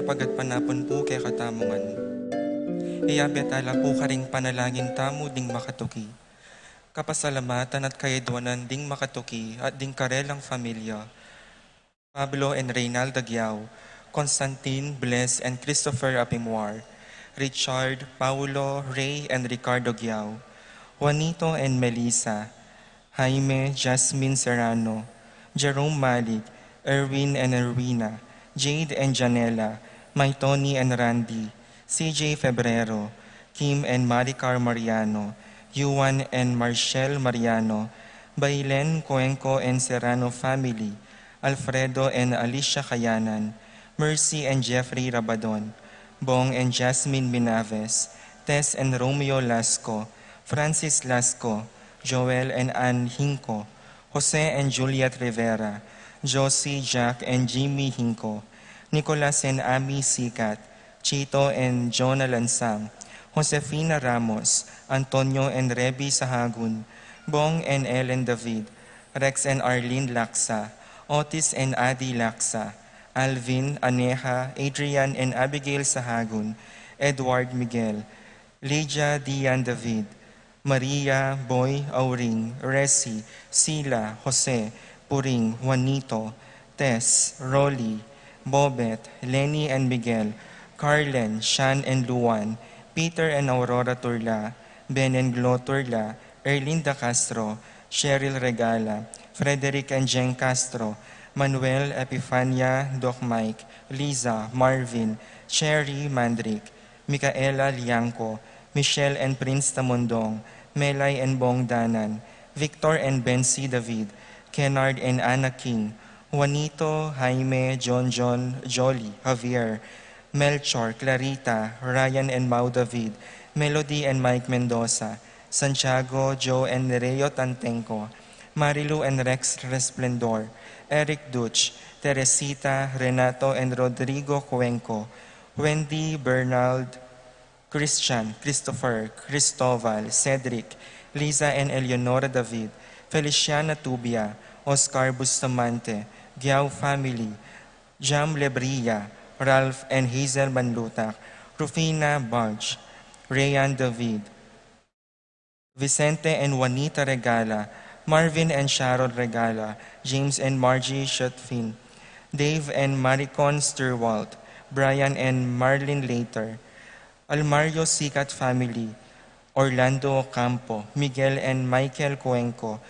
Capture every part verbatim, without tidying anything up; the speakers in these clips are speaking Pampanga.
Pag'at panapun pu kekatamu ngan. Iyabe tala pu karing panalangin tamu ding makatuki. Kapasalamatan at kayadwanan ding makatuki at ding karelang familia. Pablo and Reynalda Giao, Constantine, Bless and Christopher Apimuar, Richard, Paulo, Ray and Ricardo Giao, Juanito and Melissa, Jaime, Jasmine Serrano, Jerome Malik, Erwin and Erwina, Jade and Janela, My Tony and Randy, C J Febrero, Kim and Maricar Mariano, Yuan and Marshall Mariano, Bailen, Cuenco and Serrano family, Alfredo and Alicia Kayanan, Mercy and Jeffrey Rabadon, Bong and Jasmine Minaves, Tess and Romeo Lasco, Francis Lasco, Joel and Ann Hinco, Jose and Juliet Rivera, Josie, Jack and Jimmy Hinco, Nicolas and Amy Sikat, Chito and Jonah Lansang, Josefina Ramos, Antonio and Rebi Sahagun, Bong and Ellen David, Rex and Arlene Laksa, Otis and Adi Laksa, Alvin, Aneha, Adrian and Abigail Sahagun, Edward Miguel, Lydia, Dian David, Maria, Boy, Auring, Resi, Sila, Jose, Puring, Juanito, Tess, Rolly, Bobet, Lenny and Miguel, Carlen, Shan and Luan, Peter and Aurora Turla, Ben and Glo Turla, Erlinda Castro, Cheryl Regala, Frederick and Jeng Castro, Manuel, Epifania, Doc Mike, Liza, Marvin, Cherry, Mandrick, Micaela Liangco, Michelle and Prince Tamundong, Melay and Bong Danan, Victor and Bensi David, Kennard and Anna King, Juanito, Jaime, John John, Jolly, Javier, Melchor, Clarita, Ryan and Mau David, Melody and Mike Mendoza, Santiago, Joe and Nereo Tantenco, Marilu and Rex Resplendor, Eric Duch, Teresita, Renato and Rodrigo Cuenco, Wendy, Bernald, Christian, Christopher, Cristobal, Cedric, Liza and Eleonora David, Feliciana Tubia, Oscar Bustamante, Giao family, Jam Lebria, Ralph and Hazel Manlutak, Rufina Barge, Rayan David, Vicente and Juanita Regala, Marvin and Sharon Regala, James and Margie Schutfin, Dave and Maricon Stewart, Brian and Marlene Later, Almario Sikat family, Orlando Ocampo, Miguel and Michael Cuenco,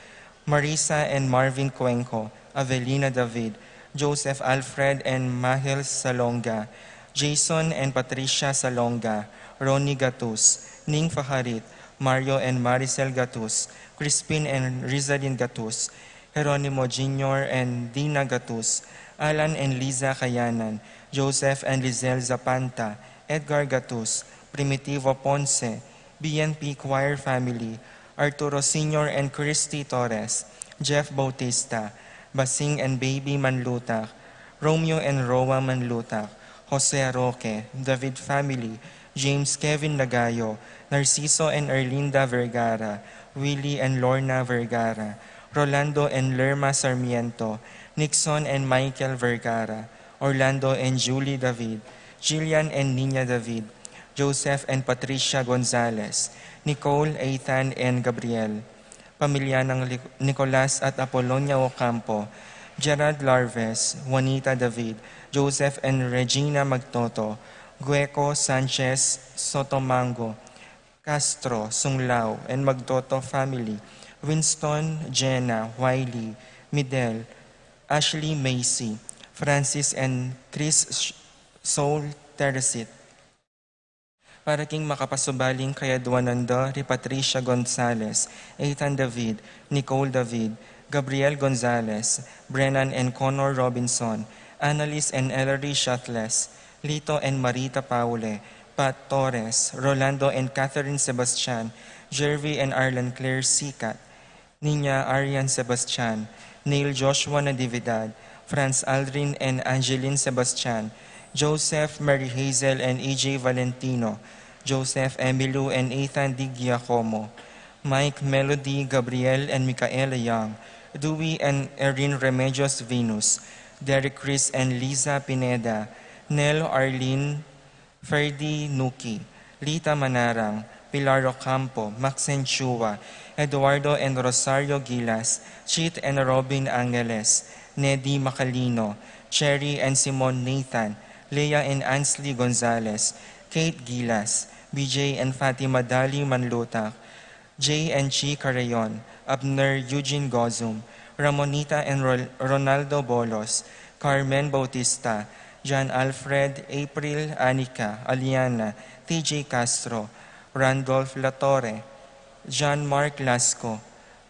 Marisa and Marvin Cuenco, Avelina David, Joseph Alfred and Mahel Salonga, Jason and Patricia Salonga, Ronnie Gatus, Ning Faharit, Mario and Maricel Gatus, Crispin and Rizalin Gatus, Jeronimo Junior and Dina Gatus, Alan and Liza Kayanan, Joseph and Lizelle Zapanta, Edgar Gatus, Primitivo Ponce, B N P Choir family, Arturo Senior and Christy Torres, Jeff Bautista, Basing and Baby Manlutak, Romeo and Roa Manlutak, Jose Roque, David family, James Kevin Nagayo, Narciso and Erlinda Vergara, Willie and Lorna Vergara, Rolando and Lerma Sarmiento, Nixon and Michael Vergara, Orlando and Julie David, Jillian and Nina David, Joseph and Patricia Gonzalez, Nicole, Ethan and Gabriel, pamilya ng Li-, Nicolas at Apolonia Ocampo, Gerard Larves, Juanita David, Joseph and Regina Magtoto, Gueco, Sanchez, Sotomango, Castro, Sunglao and Magtoto family, Winston, Jenna, Wiley, Midel, Ashley, Macy, Francis and Chris Sh-, Soul Teresit. Para king makapasubaling kayadwanan da ri Patricia Gonzalez, Ethan David, Nicole David, Gabriel Gonzalez, Brennan and Connor Robinson, Annalise and Ellery Shatles, Lito and Marita Paule, Pat Torres, Rolando and Catherine Sebastian, Jervy and Arlen Claire Sikat, Nina Arian Sebastian, Neil Joshua Natividad, Franz Aldrin and Angeline Sebastian, Joseph, Mary Hazel and E J Valentino, Joseph, Emilu and Ethan Di Giacomo, Mike, Melody, Gabriel and Micaela Young, Dewey and Erin Remedios Venus, Derek, Chris and Liza Pineda, Nel Arlene, Ferdy Nuki, Lita Manarang, Pilar Ocampo, Maxine Chua, Eduardo and Rosario Gilas, Chit and Robin Angeles, Nedi Macalino, Cherry and Simon Nathan, Leah and Ansley Gonzalez, Kate Gilas, B J and Fatima Dali Manlutak, J and G Carreon, Abner Eugene Gozum, Ramonita and Rol-, Ronaldo Bolos, Carmen Bautista, John Alfred, April, Anika, Aliana, T J Castro, Randolph Latorre, John Mark Lasco,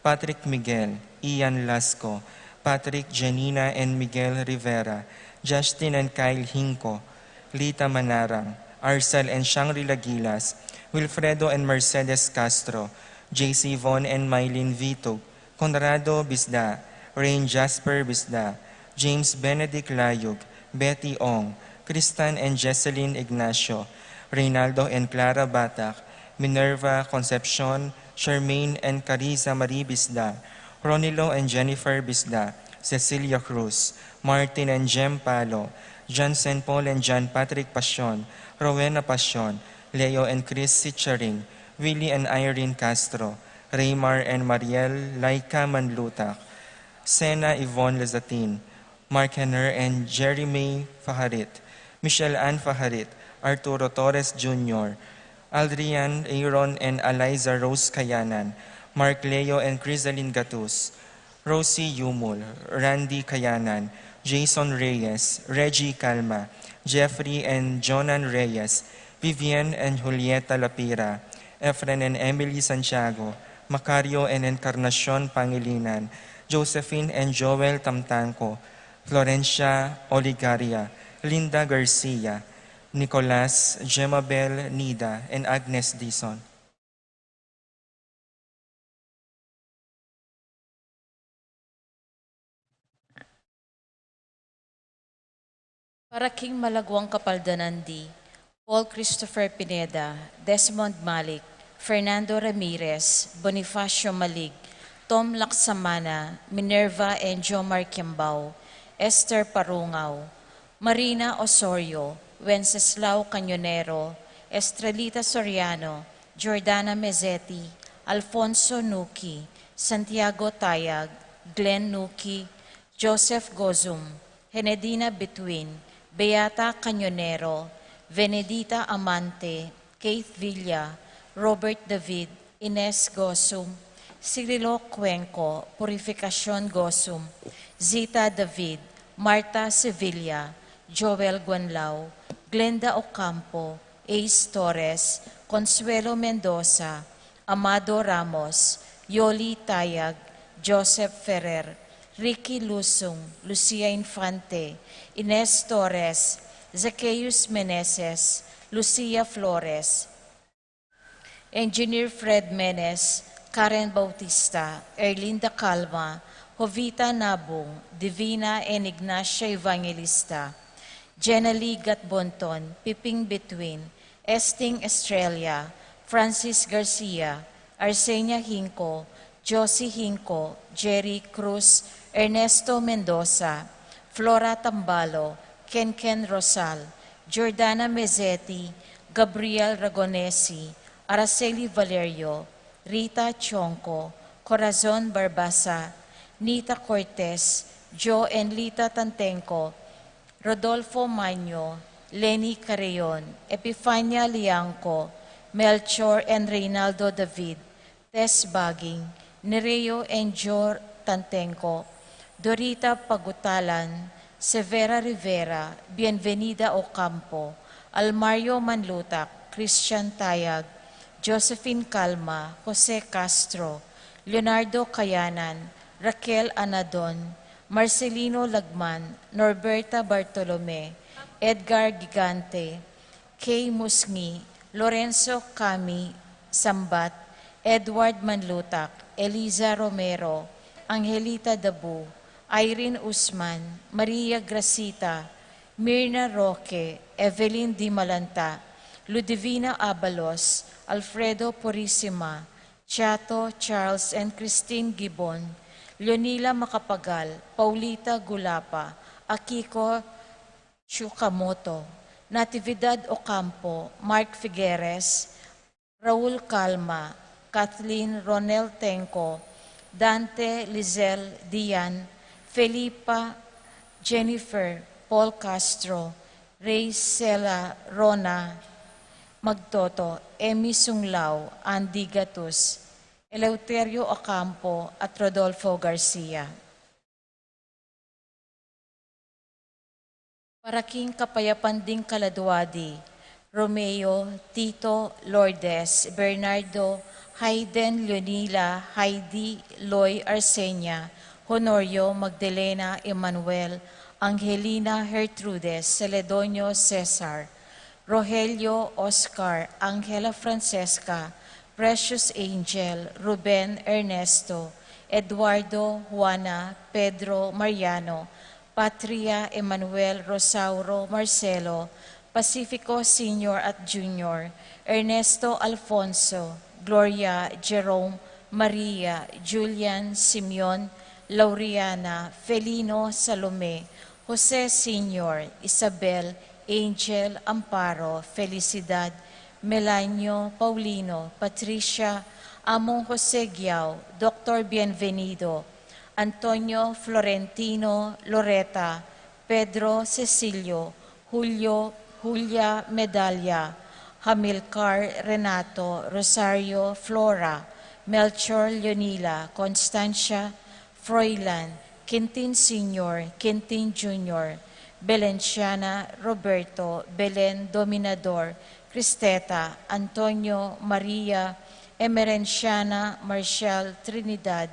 Patrick Miguel, Ian Lasco, Patrick, Janina and Miguel Rivera, Justin and Kyle Hinco, Lita Manarang, Arcel and Shangri-La Gilas, Wilfredo and Mercedes Castro, J C Von and Mylene Vitug, Conrado Bisda, Rain Jasper Bisda, James Benedict Layug, Betty Ong, Kristan and Jesselyn Ignacio, Reynaldo and Clara Batak, Minerva Concepcion, Charmaine and Carissa Marie Bisda, Ronilo and Jennifer Bisda, Cecilia Cruz, Martin and Jem Palo, Johnson Paul and John Patrick Pasion, Rowena Pasion, Leo and Chris Sicharing, Willie and Irene Castro, Raymar and Mariel Laika Manlutak, Sena Yvonne Lazatin, Mark Henner and Jeremy Fajarit, Michelle Ann Fajarit, Arturo Torres Junior, Aldrian Aaron and Eliza Rose Kayanan, Mark Leo and Crisalin Gatus, Rosie Yumul, Randy Kayanan, Jason Reyes, Reggie Calma, Jeffrey and Jonan Reyes, Vivian and Julieta Lapira, Efren and Emily Santiago, Macario and Encarnacion Pangilinan, Josephine and Joel Tamtangco, Florencia Oligaria, Linda Garcia, Nicolas, Jemabel Nida, and Agnes Dizon. Para king malaguang kapaldanan di Paul Christopher Pineda, Desmond Malik, Fernando Ramirez, Bonifacio Malig, Tom Laksamana, Minerva and Jomar Kiambao, Esther Parungao, Marina Osorio, Wenceslao Cañonero, Estrelita Soriano, Jordana Mezzetti, Alfonso Nuki, Santiago Tayag, Glenn Nuki, Joseph Gozum, Henedina Between, Beata Cañonero, Venedita Amante, Keith Villa, Robert David, Ines Gosum, Cirilo Cuenco, Purificacion Gosum, Zita David, Martha Sevilla, Joel Guanlao, Glenda Ocampo, Ace Torres, Consuelo Mendoza, Amado Ramos, Yoli Tayag, Joseph Ferrer, Ricky Lusung, Lucia Infante, Ines Torres, Zacchaeus Meneses, Lucia Flores, Engineer Fred Menes, Karen Bautista, Erlinda Calma, Jovita Nabung, Divina and Ignacia Evangelista, Jenna Lee Gatbonton, Piping Between, Esting Estrella, Francis Garcia, Arsenia Hinco, Josie Hinco, Jerry Cruz, Ernesto Mendoza, Flora Tambalo, Kenken Rosal, Jordana Mezzetti, Gabriel Ragonesi, Araceli Valerio, Rita Chonco, Corazon Barbasa, Nita Cortez, Jo and Lita Tantenco, Rodolfo Maño, Leni Carreon, Epifania Liangco, Melchor and Reynaldo David, Tess Baging, Nereo and Jo Tantenco, Dorita Pagutalan, Severa Rivera, Bienvenida Ocampo, Almario Manlutak, Christian Tayag, Josephine Calma, Jose Castro, Leonardo Kayanan, Raquel Anadon, Marcelino Lagman, Norberta Bartolome, Edgar Gigante, Kay Musngi, Lorenzo Cami Sambat, Edward Manlutak, Eliza Romero, Angelita Dabu, Irene Usman, Maria Gracita, Mirna Roque, Evelyn Dimalanta, Ludivina Abalos, Alfredo Purisima, Chato, Charles and Christine Gibon, Leonila Macapagal, Paulita Gulapa, Akiko Shukamoto, Natividad Ocampo, Mark Figueres, Raul Calma, Kathleen Ronel Tenco, Dante Lizelle Dian, Felipa Jennifer, Paul Castro, Rey Sela Rona Magtoto, Emmy Sunglao, Andy Gatus, Eleuterio Ocampo, at Rodolfo Garcia. Para king kapayapan ding kaladua di, Romeo, Tito, Lourdes, Bernardo, Hayden, Leonila, Heidi, Loy, Arsenia, Honorio, Magdalena, Emmanuel, Angelina, Gertrudes, Celedonio, Cesar, Rogelio, Oscar, Angela, Francesca, Precious, Angel, Ruben, Ernesto, Eduardo, Juana, Pedro, Mariano, Patria, Emmanuel, Rosauro, Marcelo, Pacifico Senior at Junior, Ernesto, Alfonso, Gloria, Jerome, Maria, Julian, Simeon, Lauriana, Felino, Salome, Jose Senior, Isabel, Angel, Amparo, Felicidad, Melanio, Paulino, Patricia, Among Jose Guiao, Doctor Bienvenido, Antonio, Florentino, Loreta, Pedro, Cecilio, Julio, Julia, Medalia, Hamilcar, Renato, Rosario, Flora, Melchor, Leonila, Constancia, Froilan, Quintin Senior, Quintin Junior, Belenciana, Roberto, Belen, Dominador, Cristeta, Antonio, Maria, Emerenciana, Marcial, Trinidad,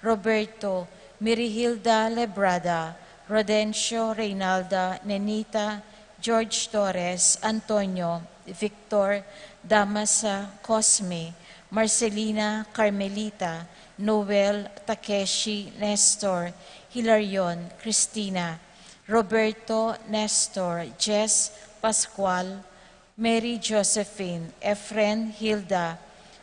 Roberto, Mirihilda, Lebrada, Rodencio, Reynalda, Nenita, George Torres, Antonio, Victor, Damasa, Cosme, Marcelina, Carmelita, Noel, Takeshi, Nestor, Hilarion, Cristina, Roberto, Nestor, Jess, Pascual, Mary, Josephine, Efren, Hilda,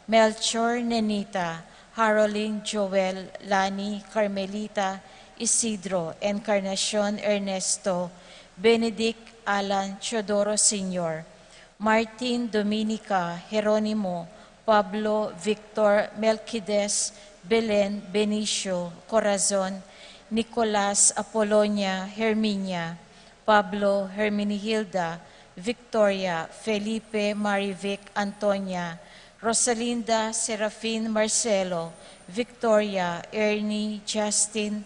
Melchor, Nenita, Harolin, Joel, Lani, Carmelita, Isidro, Encarnacion, Ernesto, Benedict, Alan, Teodoro Senior, Martin, Dominica, Jeronimo, Pablo, Victor, Melquides, Belen, Benicio, Corazon, Nicolas, Apolonia, Herminia, Pablo, Herminihilda, Victoria, Felipe, Marivic, Antonia, Rosalinda, Serafin, Marcelo, Victoria, Ernie, Justin,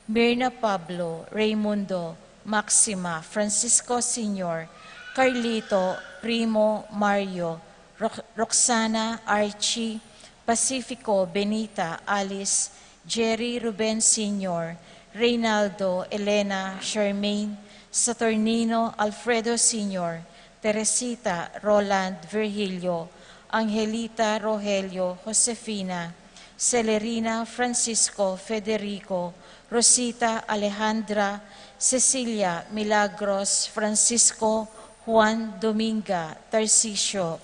Mirna, Pablo, Raymundo, Maxima, Francisco Senior, Carlito, Primo, Mario, Rox-, Roxana, Archie, Pacifico, Benita, Alice, Jerry, Ruben Senior, Reynaldo, Elena, Charmaine, Saturnino, Alfredo Senior, Teresita, Roland, Virgilio, Angelita, Rogelio, Josefina, Celerina, Francisco, Federico, Rosita, Alejandra, Cecilia, Milagros, Francisco, Juan, Dominga, Tarcisio,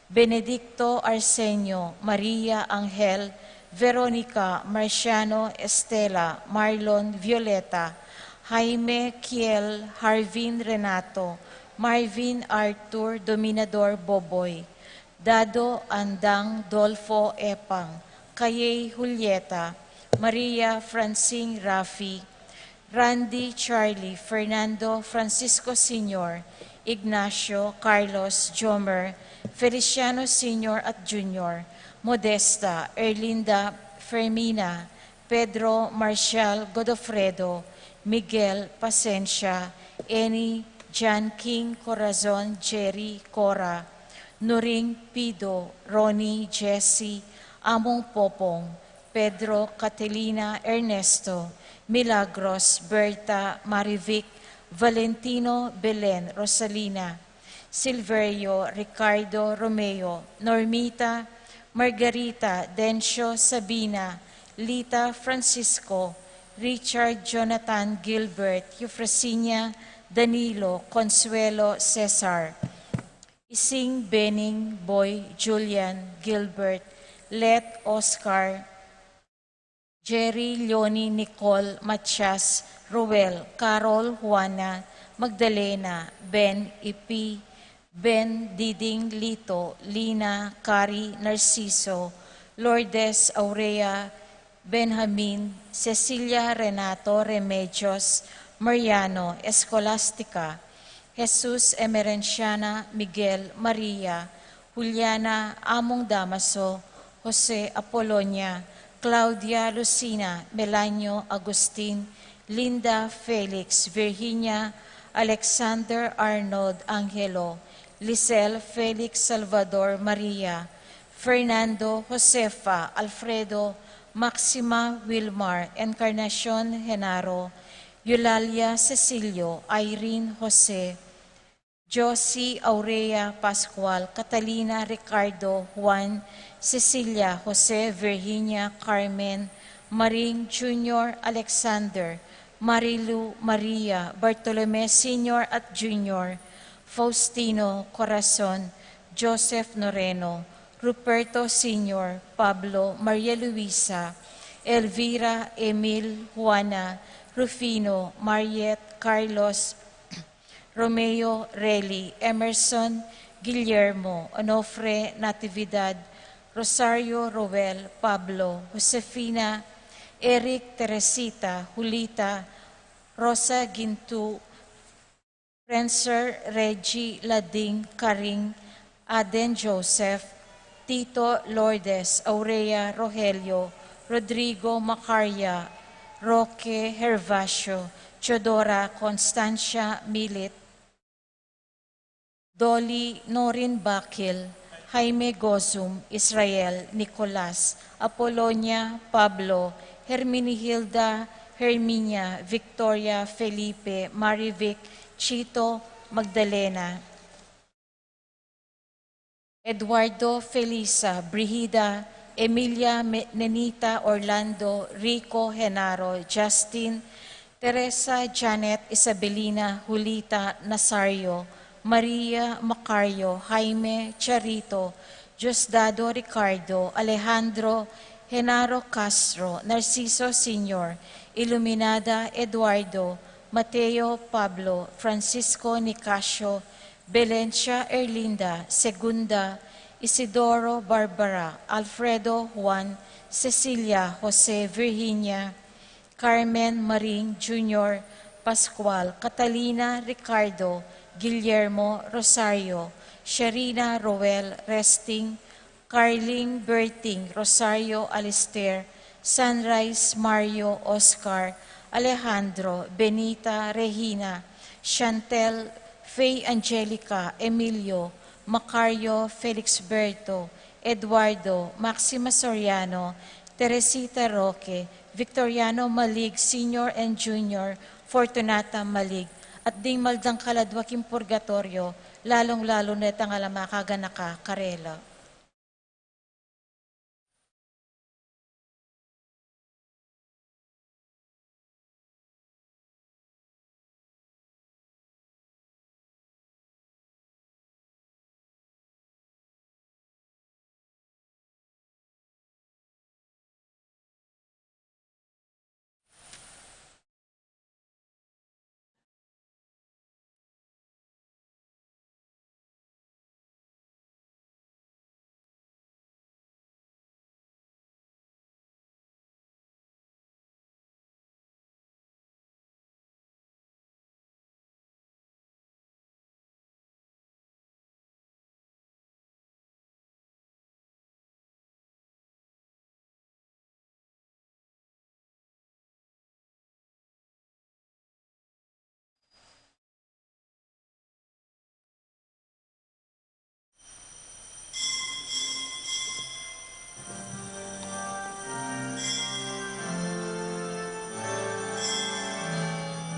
Benedicto, Arsenio, Maria, Angel, Veronica, Marciano, Estela, Marlon, Violeta, Jaime, Kiel, Harvin, Renato, Marvin, Arthur, Dominador, Boboy, Dado, Andang, Dolfo, Epang, Kayay, Julieta, Maria, Francine, Rafi, Randy, Charlie, Fernando, Francisco Senior, Ignacio, Carlos, Jomer, Feliciano Senior at Junior, Modesta, Erlinda, Fermina, Pedro, Marcial, Godofredo, Miguel, Pasensia, Eni, Jan King, Corazon, Jerry, Cora, Nuring, Pido, Ronnie, Jesse, Among Popong, Pedro, Catalina, Ernesto, Milagros, Berta, Marivic, Valentino, Belen, Rosalina, Silverio, Ricardo, Romeo, Normita, Margarita, Dencio, Sabina, Lita, Francisco, Richard, Jonathan, Gilbert, Eufrasinia, Danilo, Consuelo, Cesar, Ising, Bening, Boy, Julian, Gilbert, Let, Oscar, Jerry, Leonie, Nicole, Matias, Ruel, Carol, Juana, Magdalena, Ben Ipi, Ben Diding Lito, Lina, Kari, Narciso, Lourdes, Aurea, Benjamin, Cecilia, Renato, Remedios, Mariano, Escolastica, Jesus, Emerenciana, Miguel, Maria, Juliana, Among Damaso, Jose, Apolonia, Claudia, Lucina, Melanio, Agustin, Linda, Felix, Virginia, Alexander, Arnold, Angelo, Lisel, Felix, Salvador, Maria, Fernando, Josefa, Alfredo, Maxima, Wilmar, Encarnacion, Genaro, Eulalia, Cecilio, Irene, Jose, Josie, Aurea, Pascual, Catalina, Ricardo, Juan, Cecilia, Jose, Virginia, Carmen, Maring, Junior, Alexander, Marilu, Maria, Bartolome Senior at Junior, Faustino, Corazon, Joseph Noreno, Ruperto Senior, Pablo, Maria Luisa, Elvira, Emil, Juana, Rufino, Mariet, Carlos, Romeo, Reli, Emerson, Guillermo, Onofre, Natividad, Rosario, Roel, Pablo, Josefina, Eric, Teresita, Julita, Rosa, Gintu, Prenser, Reggie, Lading, Karing, Aden, Joseph, Tito, Lourdes, Aurea, Rogelio, Rodrigo, Macaria, Roque, Hervacio, Teodora, Constancia, Milit, Dolly, Norin, Bakil, Jaime, Gozum, Israel, Nicolas, Apolonia, Pablo, Herminihilda, Herminia, Victoria, Felipe, Marivic, Chito, Magdalena, Eduardo, Felisa, Brigida, Emilia, Me-, Nenita, Orlando, Rico, Genaro, Justin, Teresa, Janet, Isabelina, Julita, Nazario, Maria, Macario, Jaime, Charito, Diosdado, Ricardo, Alejandro, Genaro, Castro, Narciso Senior, Iluminada, Eduardo, Mateo, Pablo, Francisco, Nicasio, Belencia, Erlinda, Segunda, Isidoro, Barbara, Alfredo, Juan, Cecilia, Jose, Virginia, Carmen, Maring, Junior, Pascual, Catalina, Ricardo, Guillermo, Rosario, Sherina, Roel, Resting, Carling, Berting, Rosario, Alistair, Sunrise, Mario, Oscar, Alejandro, Benita, Regina, Chantel, Faye, Angelica, Emilio, Macario, Felixberto, Eduardo, Maxima Soriano, Teresita, Roque, Victoriano Malig Senior and Junior, Fortunata Malig, at ding maldang kaladwa king purgatoryo, lalung-lalu na itang alang makaganaka karela.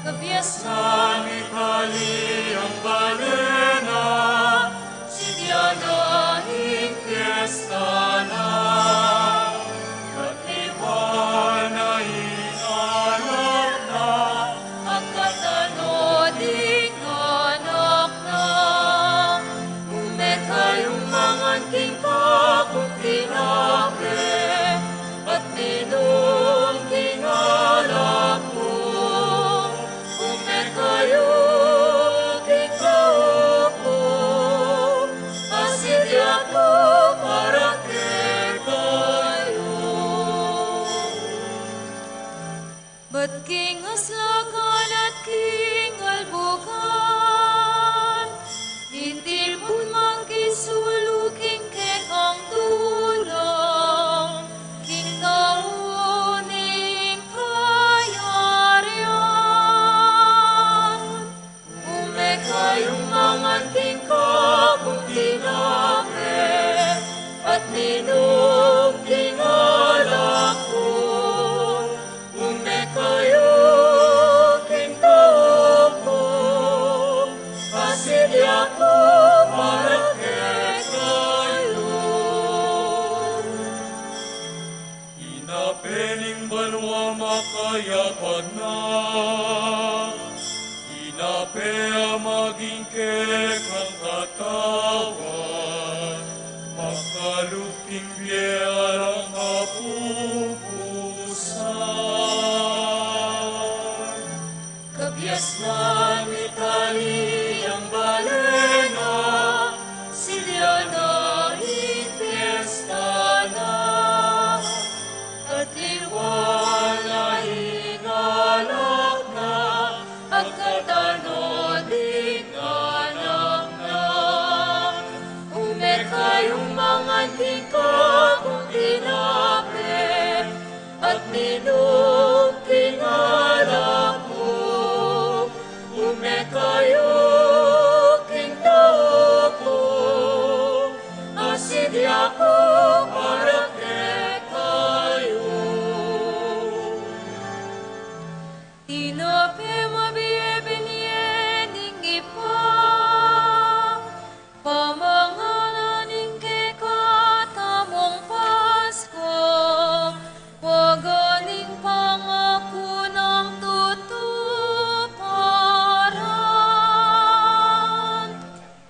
Kabiasnan mikali ang balena, si Diana ing piesta na. At iban na ing anak na, at katanod ing anak na. Ume kayung mangan king kakung tinape, at minum king alak ku. Ume kayu Yapan na, inape a maging kekang katawan, makalub king bie alang kapupusan. Kabiasnan mi tali yang bale na, sidia na ing piesta na, at liwan na ing alak na, at katan no ding anak na. Ume kayung mangan king kakung tinape, at minum king alak ku. Ume kayu king daug ku, a sidia ku para kekayu. Tinape mabie binie ning Ibpa, pamanganan ning kekatamung Paskua, wagas ning pangaku nang tutuparan.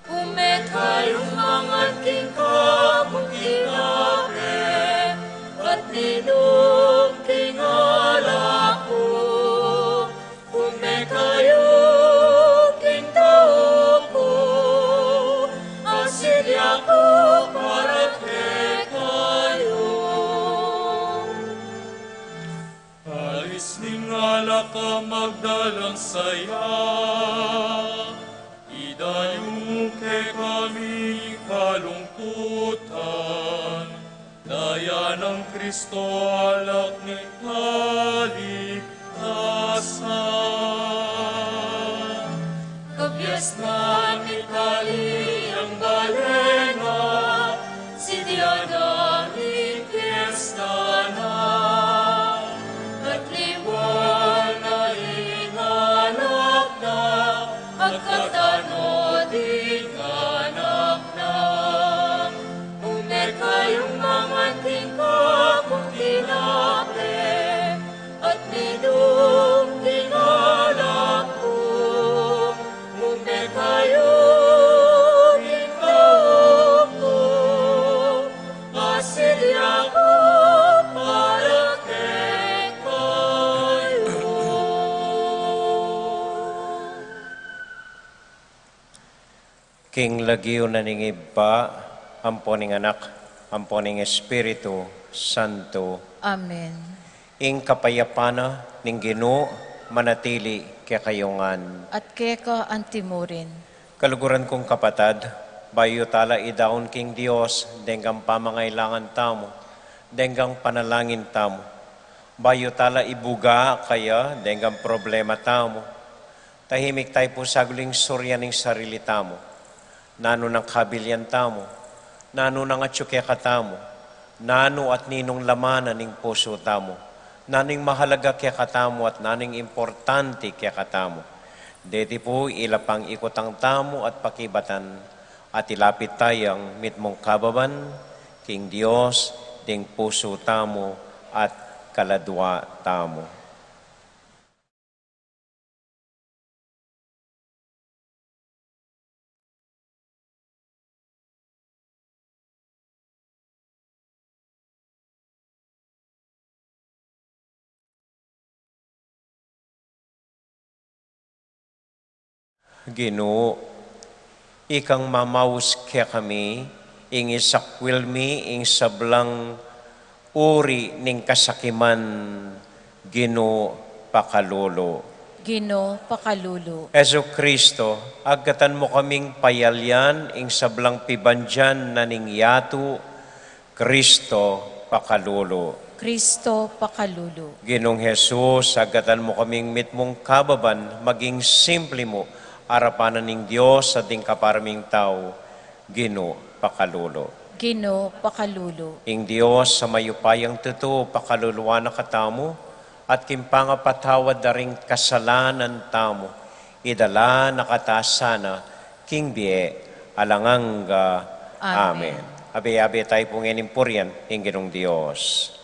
Ume kayung mangan king kakung tinape, at minum king alak ku. Ume kayu king daug ku, a sidia ku para kekayu. Kalis ning alak a magdalang saya, idayu mu kekami kalungkutan, daya nang Kristo, alak ning kaligtasan. Kabiasnan mi tali yang bale na, sidia na ing piesta na, at liwan na ing alak na, at katan no ding anak na. Ume kayung mangan king kakung tinape, at minum king alak ku. Ume kayu king daug ku, a sidia ku para kekayu. King lagyu na ning Ibpa, ampo ning Anak, ampo ning Espiritu Santo. Amen. Ing kapayapan na ning Ginu manatili kekayu ngan. At keka antimurin. Kaluguran kung kapatad, bayu tala idaun king Dios deng pamangailangan tamu, deng panalangin tamu. Bayu tala ibuga kaya deng problema tamu, tahimik tamu pu saguling surian ing sarili tamu. Nanu nang kabilian tamu, nanu nang atyu kekatamu, nanu at ninung laman na ning pusu tamu, nanu ing mahalaga kekatamu at nanu ing importante kekatamu. Deti pu ila pang ikutang tamu at pakibatan, at ilapit taya ing mitmung kababan king Dios ding pusu tamu at kaladua tamu. Ginu, ikang mamaus kekami, ing isakwil mi ing sablang uri ning kasakiman, Ginu, pakalulu. Ginu, pakalulu. Jesucristo, agkatan mu kaming payalian ing sablang pibandian na ning yatu, Cristo, pakalulu. Cristo, pakalulu. Ginung Jesus, agkatan mu kaming mitmung kababan, maging simpli mu arapan na ning Dios at ding kapara ming tau, Ginu, pakalulu. Ginu, pakalulu. Ing Dios a mayupayang tutu, pakaluluan na katamu, at king pangapatawad da ring kasalanan tamu, idala na kata sana king bie alang angga. Amen. Amen. Abe-abe tayu pu ngening purian ing Ginung Dios.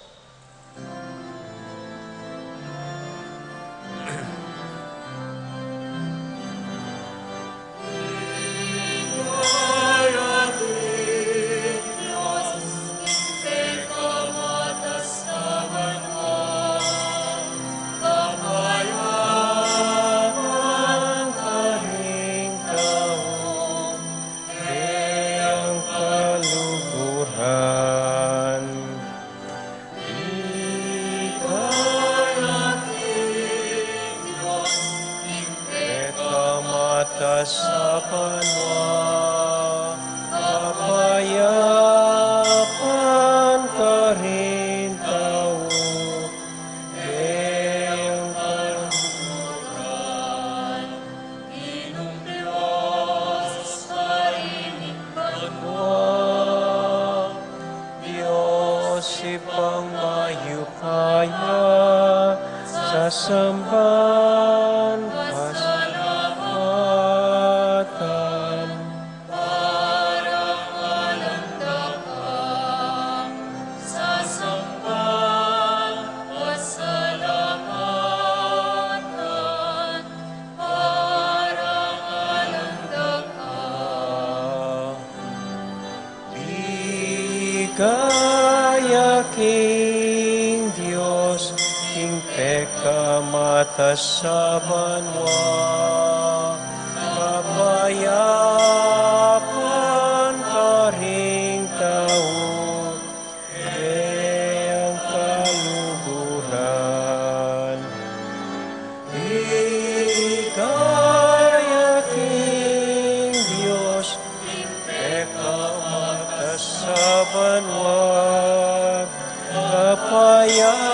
Sasamban pasalamatan, parang alang dakal. Sasamban pasalamatan, parang alang dakal. Ligaya king Dios, king pekamatas a banua, kapayapan karing tau keng kaluguran. Ligaya king Dios, king pekamatas a banua, kapayapan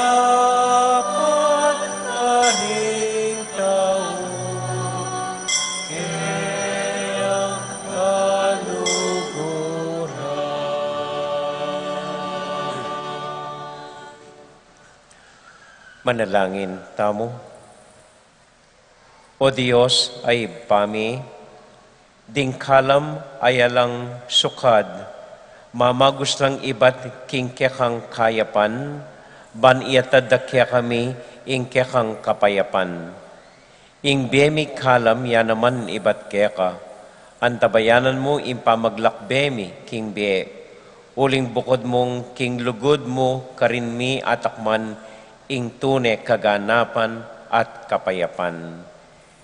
karing tau keng kaluguran. Manalangin tamu. O Dios a Ibpa mi, ding kalam a alang sukad, mamagus lang ibat king kekang kayapan, ban iyatad da kekami ing kekang kapayapan. Ing bie mi kalam ya naman ibat keka, antabayanan mu ing pamaglakbe mi king bie, uling bukud mung king lugud mu karin mi atakman ing tune kaganapan at kapayapan.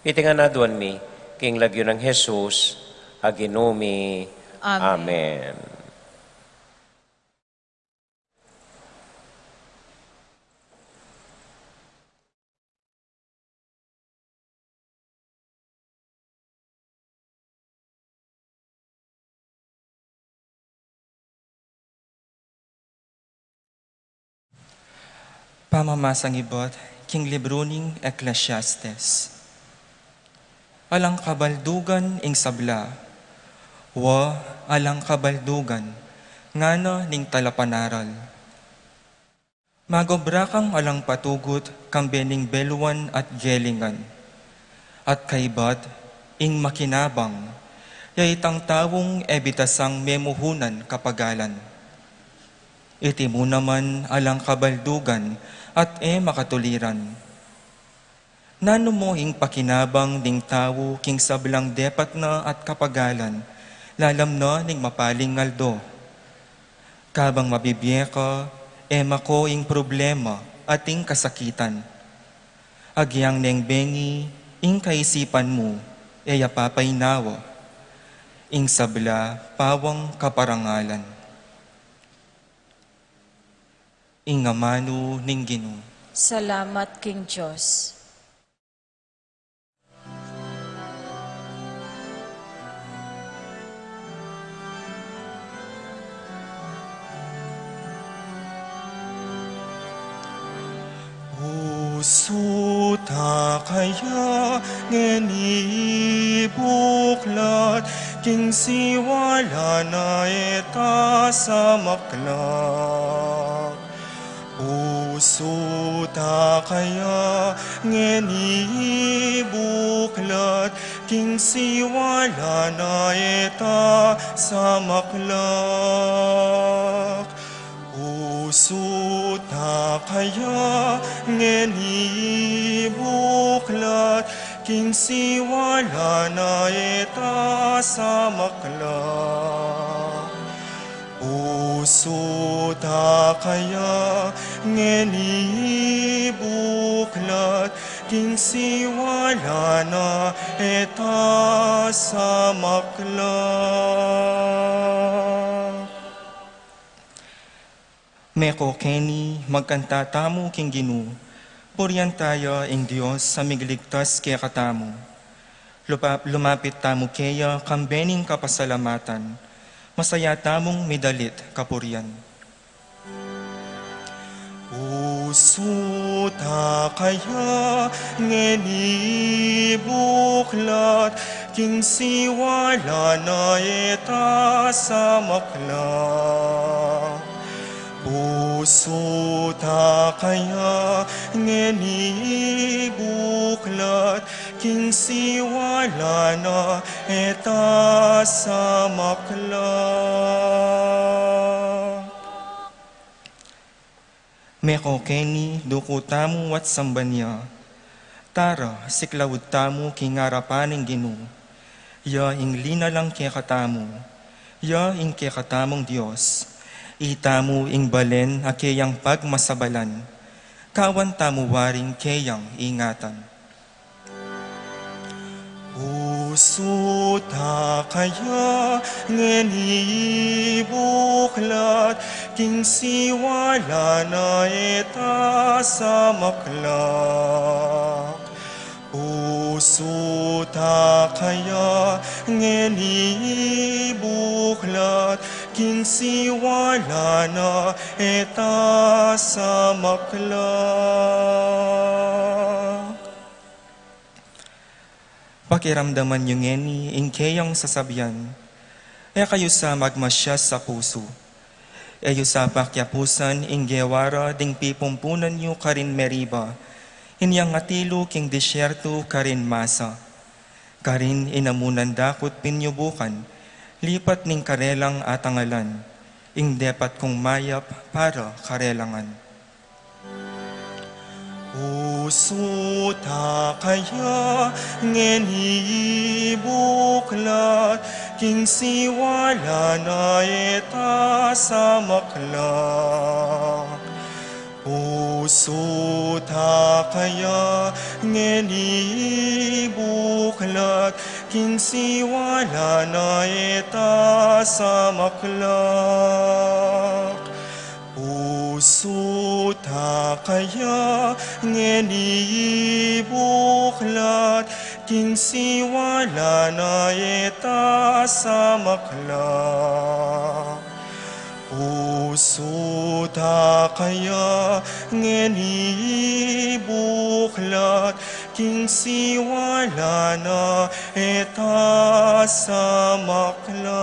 Iti ngan aduan mi king lagyu nang Jesus a Ginu mi. Amen. Amen. Pamamasang ibat king libru ning Ecclesiastes. Alang kabaldugan ing sabla, wa, alang kabaldugan, ngana ning talapanaral. Magobra kang alang patugut kambe ning beluan at gelingan. At kaybat, ing makinabang, ya itang taung e bitasang memuhunan kapagalan. Iti mu naman alang kabaldugan at e makatuliran. Nanu mu ing pakinabang ding tau king sablang depat na at kapagalan, lalam na ning mapaling aldo? Kabang mabibie ka, e mako ing problema at ing kasakitan. Agyang neng bengi ing kaisipan mu, e ya papainawa ing sabla pawang kaparangalan. Ing amanu ning Ginu. Salamat king Dios. Pusu ta kaya ngeni buklat king siwala na e ta samaklak? Pusu ta kaya ngeni buklat king siwala na e ta samaklak? Pusu ta kaya ngeni buklat king siwala na e ta samaklak? Pusu ta kaya ngeni buklat king siwala na e ta samaklak? Meko keni, magkanta tamu king Ginu, purian taya ing Dios a miligtas kekatamu. Lupa-, lumapit tamu keya kambe ning kapasalamatan, masaya tamung midalit kapurian. Pusu ta kaya ngeni buklat king siwala na e ta samaklak? Pusu ta kaya ngeni ibuklat, king siwala na e ta samaklak. Meko keni, duku tamu at samban ya. Tara, siklaud tamu king arapan ning Ginu. Ya ing linalang kekatamu. Ya ing kekatamung Dios. Itamu ing balen a keyang pagmasabalan. Kawan tamu waring keyang ingatan. Pusu ta kaya ngeni ibuklat, king siwala na e ta samaklak. Pusu ta kaya ngeni ibuklat, king siwala na e ta samaklak. Pakiramdaman yu ngeni ing keyang sasabian. E kayu sa magmasyas a pusu. E yu sa pakiapusan ing gewa ra ding pipumpunan yu karin Meriba, inyang atilu king disyertu karin Masa. Karin inamunan dakut pinyubukan, lipat ning karelang atangalan, ing depat kung mayap para karelangan. Pusu ta kaya ngeni ibuklat, king siwala na e ta samaklak. Pusu ta kaya ngeni ibuklat, king siwala na e ta samaklak. Pusu ta kaya ngeni ibuklat, king siwala na e ta samaklak. Pusu ta kaya ngeni ibuklat, king siwala na e ta samaklak.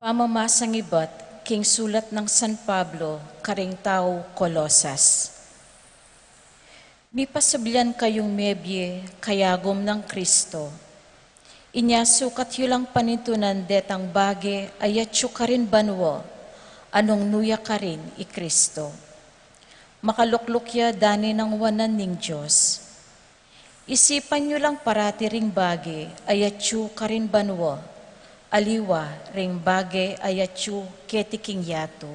Pamamasang ibat king sulat nang San Pablo karing tau Colosas. Mipasabian kayung mebie kayagum nang Kristo. Inya sukat yu lang panintunan detang bage a yatsu karin banua, a nung nu ya karin i Kristo. Makalukluk ya dane nang wanan ning Dios. Isipan yu lang parati ring bage a yatsu karin banua, aliwa ring bage a yatsu keti king yatu.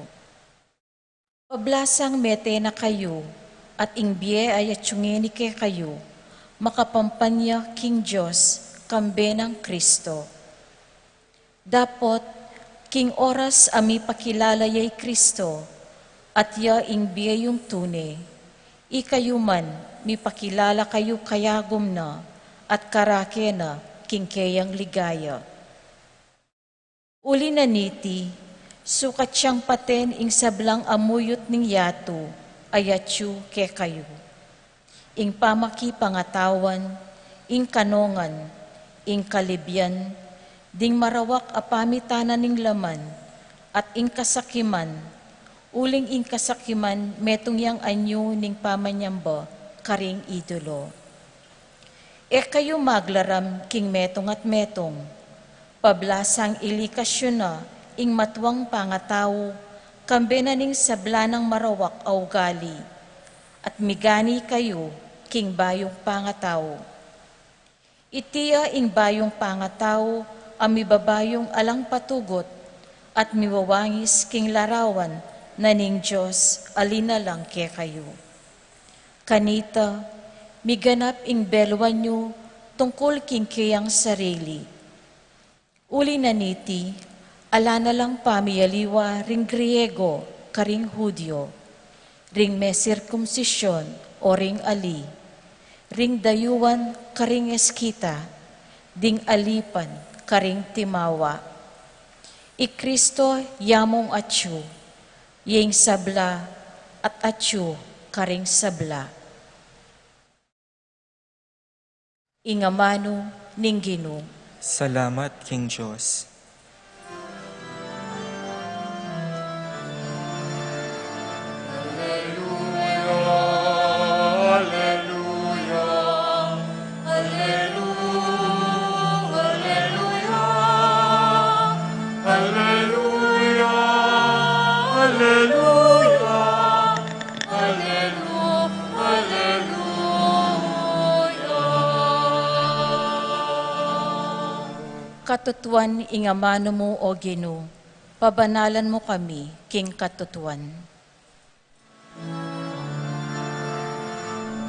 Pablasang mete na kayu, at ing bie a yatsu ngeni kekayu, makapampanya king Dios, kambe nang Kristo. Dapot, king oras a mipakilala ya i Kristo, at ya ing bie yung tune, ikayu man, mipakilala kayu kayagum na, at karake na, king keyang ligaya. Uli na niti, sukat yang paten ing sablang amuyut ning yatu, a yatsu kekayu. Ing pamakipangatawan, ing kanongan, ing kalibian, ding marawak a pamitanan ning laman, at ing kasakiman, uling ing kasakiman metung yang anyu ning pamanyamba karing idolo. E kayu maglaram king metung at metung, pablasang ilikas yu na ing matuang pangatau, kambe na ning sabla nang marawak a ugali, at migani kayu king bayung pangatau. Iti ya ing bayung pangatau a mibabayung alang patugut, at miwawangis king larawan na ning Dios a linalang kekayu. Kanita, miganap ing beluan yu tungkul king keyang sarili. Uli na niti, ala na lang pamialiwa ring Griego karing Judio, Ring me sirkumsisyon o ring ali, ring dayuan karing eskita, ding alipan karing timawa. I Kristo ya mung atyu, ya ing sabla at atyu karing sabla. Ing amanu ning Ginu. Salamat king Dios. Aleluya, aleluya, aleluya. Katutuan ing amanu mu, O Ginu, pabanalan mu kami king katutuan.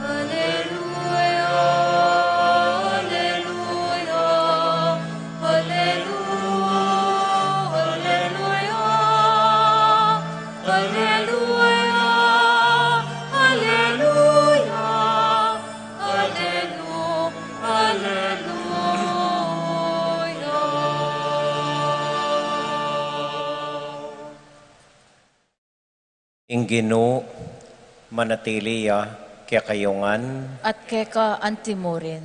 Aleluya, aleluya, aleluya, aleluya, aleluya, aleluya, aleluya. Ing Ginu manatili ya kekayu ngan. At keka antimurin.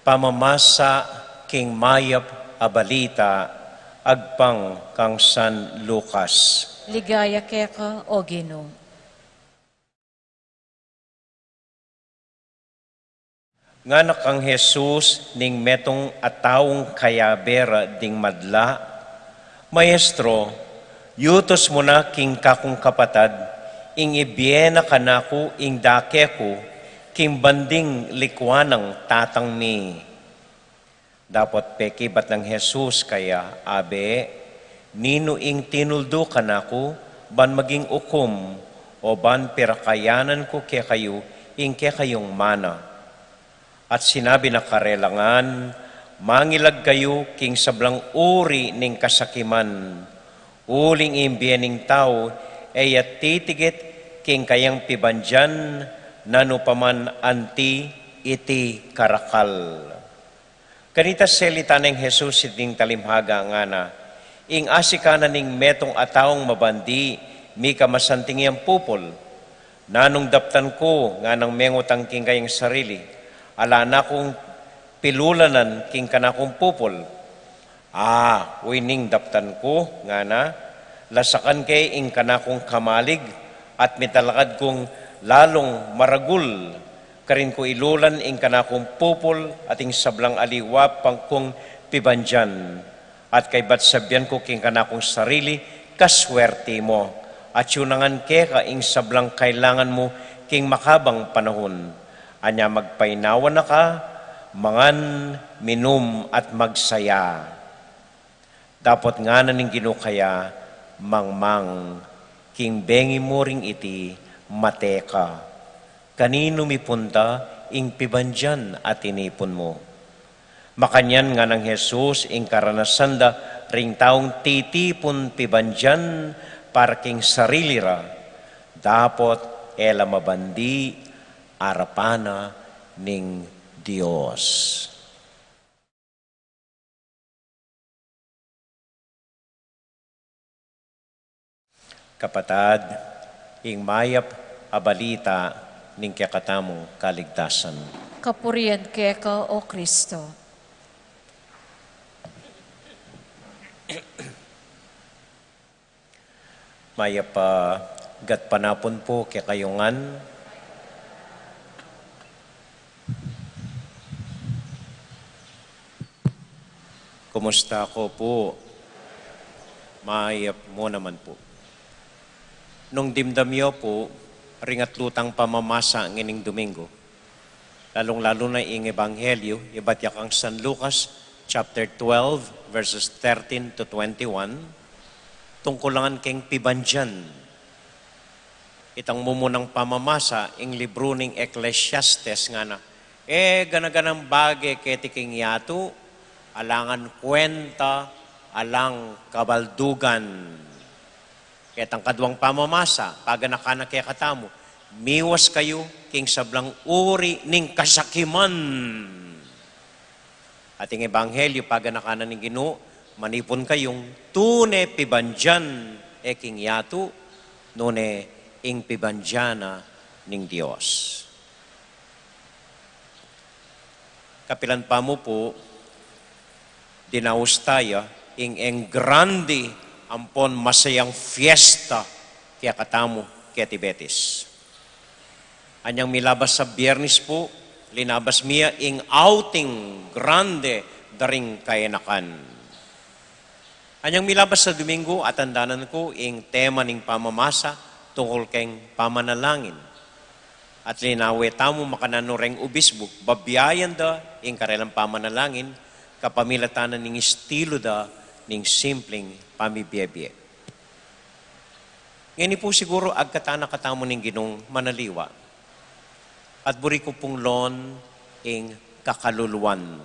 Pamamasa king mayap a balita agpang kang San Lucas. Ligaya keka, O Ginu. Ngana kang Jesus ning metung a taung kayabe ra ding madla, "Maestro, yutus mu na king kakung kapatad ing ibie na kanaku ing dake ku king banding likuan nang tatang mi." Dapot pekibat nang Jesus kaya, "Abe, ninu ing tinuldu kanaku ban maging ukum o ban pirakayanan ku kekayu ing kekayung mana?" At sinabi na karela ngan, "Mangilag kayu king sablang uri ning kasakiman, uling ing bie ning tau e ya titigit king kayang pibandian, nanu pa man anti iti karakal." Kanita selita neng Jesus iting talimhaga, ngana, "Ing asikanan ning metung a taung mabandi, mika masanting yang pupul. Nanung daptan ku?" nganang mengutang king kayang sarili. "Ala na kung pilulanan king kanakung pupul." "A, uy, ning daptan ku," ngana, "lasakan ke ing kanakung kamalig, at mitalakad kung lalung maragul. Karin ku ilulan ing kanakung pupul at ing sablang aliwa pang kung pibandian. At kaybat sabian ku king kanakung sarili, 'Kaswerti mu, atyu na ngan keka ing sablang kailangan mu king makabang panahun.' Anya magpainawa na ka, mangan, minum, at magsaya." Dapot ngana ning Ginu kaya, "Mangmang, king bengi mu ring iti, mate ka. Kaninu mipunta ing pibandian a tinipun mu?" Makanyan nganang Jesus ing karanasan da ring taung titipun pibandian para king sarili ra, dapot e la mabandi arapan na ning Dios. Kapatad, ing mayap a balita ning kekatamung kaligtasan. Kapurian keka, O Kristo. Mayap a gatpanapun pu kekayu ngan. Kumusta ko pu? Mayap mu naman pu. Nung dimdam yu pu ring atlu tang pamamasa ngening Domingo, lalung-lalu na ing Ebanghelyo ibat ya kang San Lucas, chapter twelve, verses thirteen to twenty-one, tungkul ngan keng pibandian. Itang mumunang pamamasa, ing libru ning Ecclesiastes, ngana, "E gana-ganang bage keti king yatu alang kuenta, alang kabaldugan." Ketang kaduang pamamasa, paganakan na kekatamu, Miwas kayu king sablang uri ning kasakiman. At ing ebanghelyu, paganakan na ning Ginu, manipun kayung tune pibandian e king yatu, nune ing pibandian na ning Dios. Kapilan pa mu pu, dinaus taya ing, ing grandi ampon masayang fiesta kekatamu keti Betis. Anyang milabas a Biernes pu, linabas mi ya ing outing grande da ring kaenakan. Anyang milabas a Domingo, atandanan ku ing tema ning pamamasa tungkul keng pamanalangin. At linawe tamu makananu reng ubisbu, babiayan da ing karelang pamanalangin, kapamilatan na ning istilu da ning simpling pamibie-bie. Ngeni pu siguru agkatan na katamu ning Ginung manaliwa. At buri ku pung loan ing kakaluluan.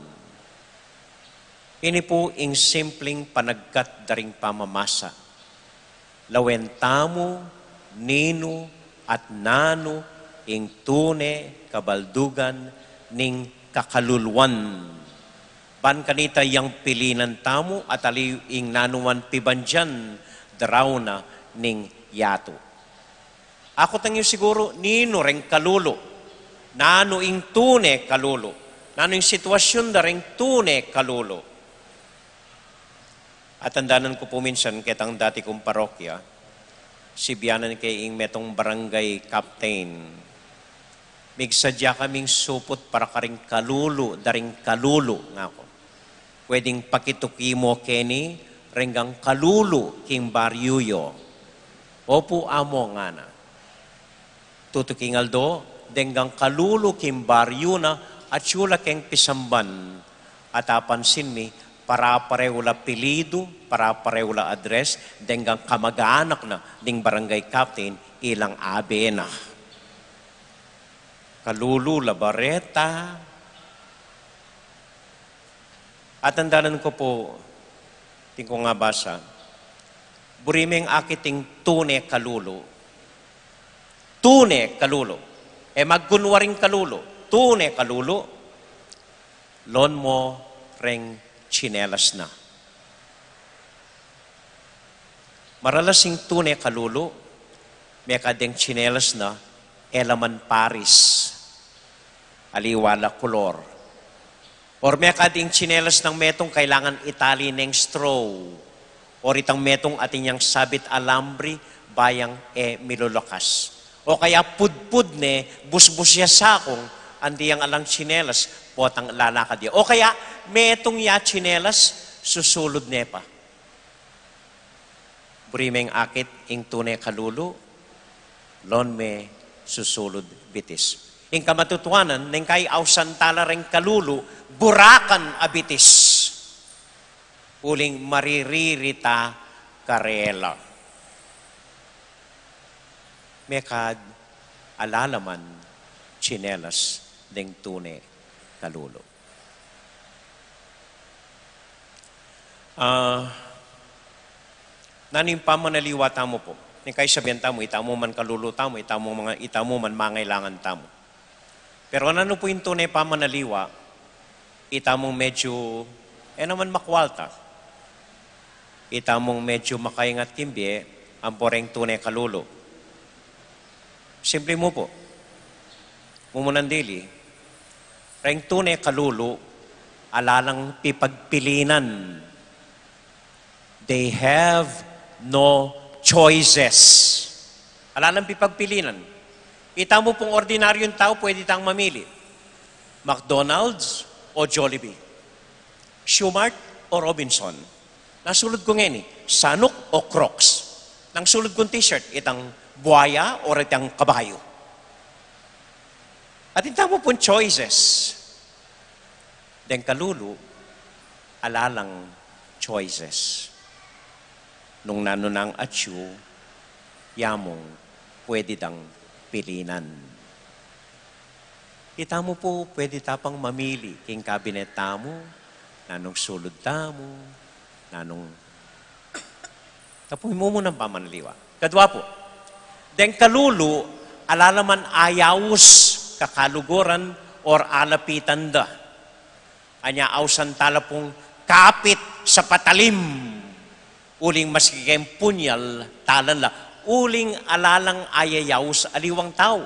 Ini pu ing simpling panagkat da ring pamamasa. Lawen tamu ninu at nanu ing tune kabaldugan ning kakaluluan. Ban kanita yang pilinan tamu at aliwa ing nanu man pibandian da raun na ning yatu. Akutang yu siguru ninu reng kalulu, nanu ing tune kalulu, nanu ing sitwasyun da reng tune kalulu. Atandanan ku pu minsan ketang dati kung parokya, sibianan ke ing metung barangay captain. Migsadya kaming suput para karing kalulu da ring kalulu, ngaku. Pwedeng pakituki mo keni renggang kalulu king baryu yu? Opu, Among, ngana. Tutuking aldo, denggang kalulu king baryu na, atyu la keng pisamban. At apansin mi, pare-parehu la apelyidu, pare-parehu la address, denggang kamag-anak na ding barangay captain, ilang abe na. Kalulu Labareta. Atandanan ku pu, atin kung abasa, buri meng akit ing tune kalulu. Tune kalulu. E magkunwaring kalulu. Tune kalulu. Loan mo reng tsinelas na. Maralas ing tune kalulu, mekad deng tsinelas na, e la man paris, aliwa la kolor. Or mekad ing tsinelas nang metung kailangan itali neng straw, or itang metung atin yang sabit alambre, ba yang e milulakas. O kaya pudpud ne, busbus ya sakung, anti yang alang tsinelas, potang lalakad ya. O kaya metung ya tsinelas, susulud ne pa. Buri meng akit ing tune kalulu, loan me susulud bitis. Ing kamatutuanan, neng kai ausan tala reng kalulu, burakan a bitis. Uling maririri ta karela. Mekad ala la man tsinelas deng tune kalulu. Ah, nanu ing pamanaliwa tamu pu? Neng kai sabian tamu, itamu man kalulu tamu, itamu man, itamu man mangailangan tamu. Pero nanu pu ing tune pamanaliwa, itamung medyu, e naman makwalta. Itamung medyu makaingat king bie, ampo reng tune kalulu. Simple mu pu. Mumunan dili, reng tune kalulu, ala lang pipagpilinan. They have no choices. Ala lang pipagpilinan. Itamu pung ordinaryung tau, pwede tang mamili. McDonald's o Jollibee. Shoemart o Robinson. Nang sulud ku ngeni, Sanuk o Crocs. Nang sulud kung t-shirt, itang buaya o itang kabayu. Atin tamu pung choices. Deng kalulu, ala lang choices. Nung nanu nang atyu, yamung pwede dang pilinan. Itamu pu, pwede ta pang mamili king kabinet tamu, nanung sulud tamu, nanung Tapu, mumunang pamanaliwa. Kadwa pu, deng kalulu, Ala la man ayaus kakaluguran or alapitan da. Anya ausan tala pung kapit sa patalim. Uling maski keng punyal, talan la. Uling ala lang ayayaus aliwang tau.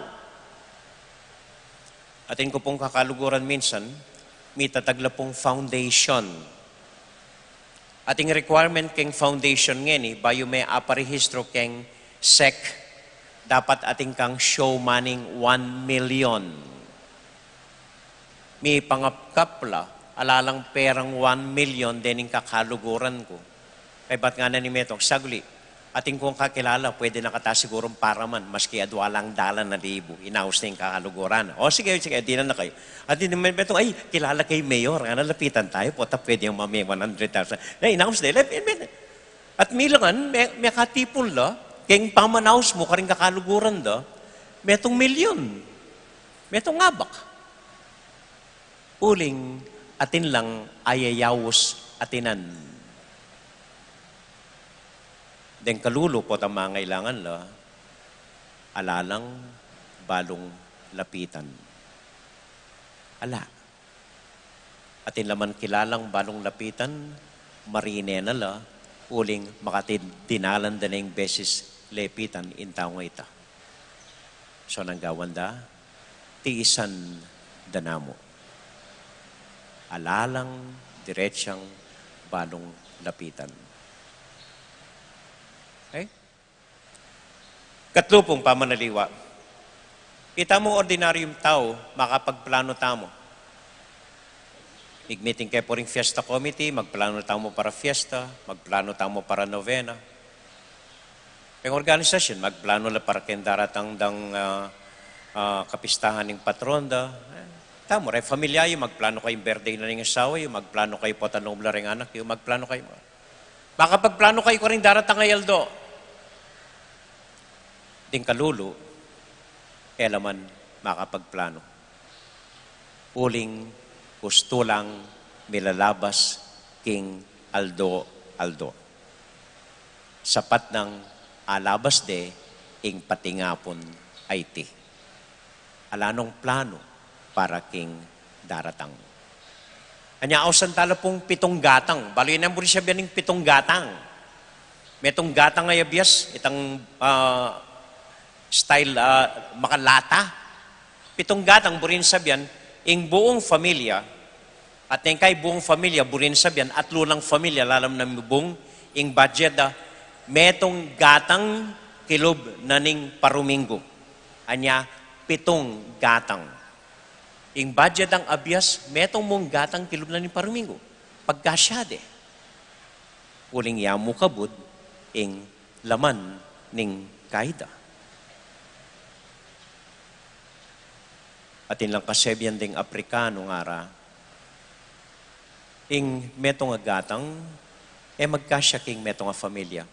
Atin ku pung kakaluguran minsan, mitatag la pung foundation. Ating requirement keng foundation ngeni, bayu me aparehistro keng sec, dapat atin kang show money one million. Mipangapkap la, ala lang perang one million dening kakaluguran ku. Kaybat ngana ning metung, sagli, atin kung kakilala, pwede na kata sigurung paraman, maski adwa lang dalan a libu, inaus na ing kakaluguran. O sige, sige, dinan na kayu. Atin ning metung, ay, kilala ke ing mayor, ngana, lapitan taya, pota pwede yang mame one hundred thousand. Na, inaus na, lep-, lep-, at milangan, me-, mekatipun la, keng pamanaus mu karing kakaluguran da, metung milyon, metung abak. Uling atin lang ayayaus atinan. Deng kalulu potang mangailangan la, ala lang balung lapitan. Ala. Atin la man kilalang balung lapitan, marine na la, uling makatidinalan da na ing beses lepitan ing tau a ita. So nanu ing gawan da, tiisan da namu. Ala lang diretsang balung lapitan. Okay? Katlu pung pamanaliwa. Itamu ordinaryung tau, makapagplano tamu. Mig-meeting ke pu ring fiesta committee, magplano tamu para fiesta, magplano tamu para novena. Keng organisasyon, magplano la para keng daratang dang, ah, ah, kapistahan ning patron da. Eh, tamu, reng pamilya yu, magplano kayu ing birthday na ning asawa yu, magplano kayu pota nobla reng anak yu, magplano kayu. Makapagplano kayu karing daratang a aldo. Ding kalulu, e la man makapagplano. Uling ustu lang milalabas king aldo-aldo. Sapat nang alabas de ing patingapun a iti. Ala nong plano para king daratang. Anya, ausan tala pung pitung gatang. Balu yu nang buri sabian ning pitung gatang. Metung gatang a abias, itang, ah, style, ah, makalata. Pitung gatang buri nang sabian, ing buung familia, at neng kai buung familia, buri nang sabian, atlu lang familia, lalam na mibung, ing budget da, metung gatang kilub na ning paruminggu. Anya, pitung gatang. Ing budget dang abias, metung mung gatang kilub na ning paruminggu. Pagkasya de. Uling ya mu kabud, ing laman ning kai da. Atin lang kasebian ding Aprikanu ngara, ing metung a gatang, e magkasya king metung a familia.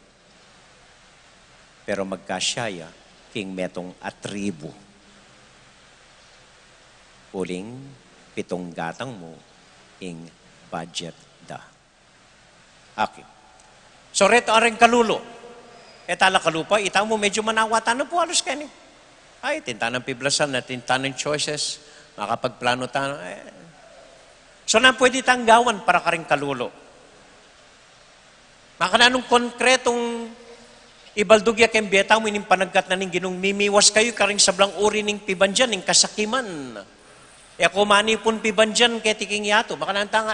Pero magkasya ya king metung a tribu. Uling pitung gatang mu ing budget da. Okay. So, reto a reng kalulu. E tala kalupa, ita mu medyu manawa tana pu alus keni. Ay, tintanang piblasan na, tintanang choices, makapagplano tana. Eh. So, nanu pwede tang gawan para karing kalulu? Makananung konkretung ibaldug ya keng bie tamu ining panagkat na ning Ginung mimiwas kayu karing sablang uri ning pibandian, ning kasakiman. E ku manipun pibandian keti king yatu, makananu tang,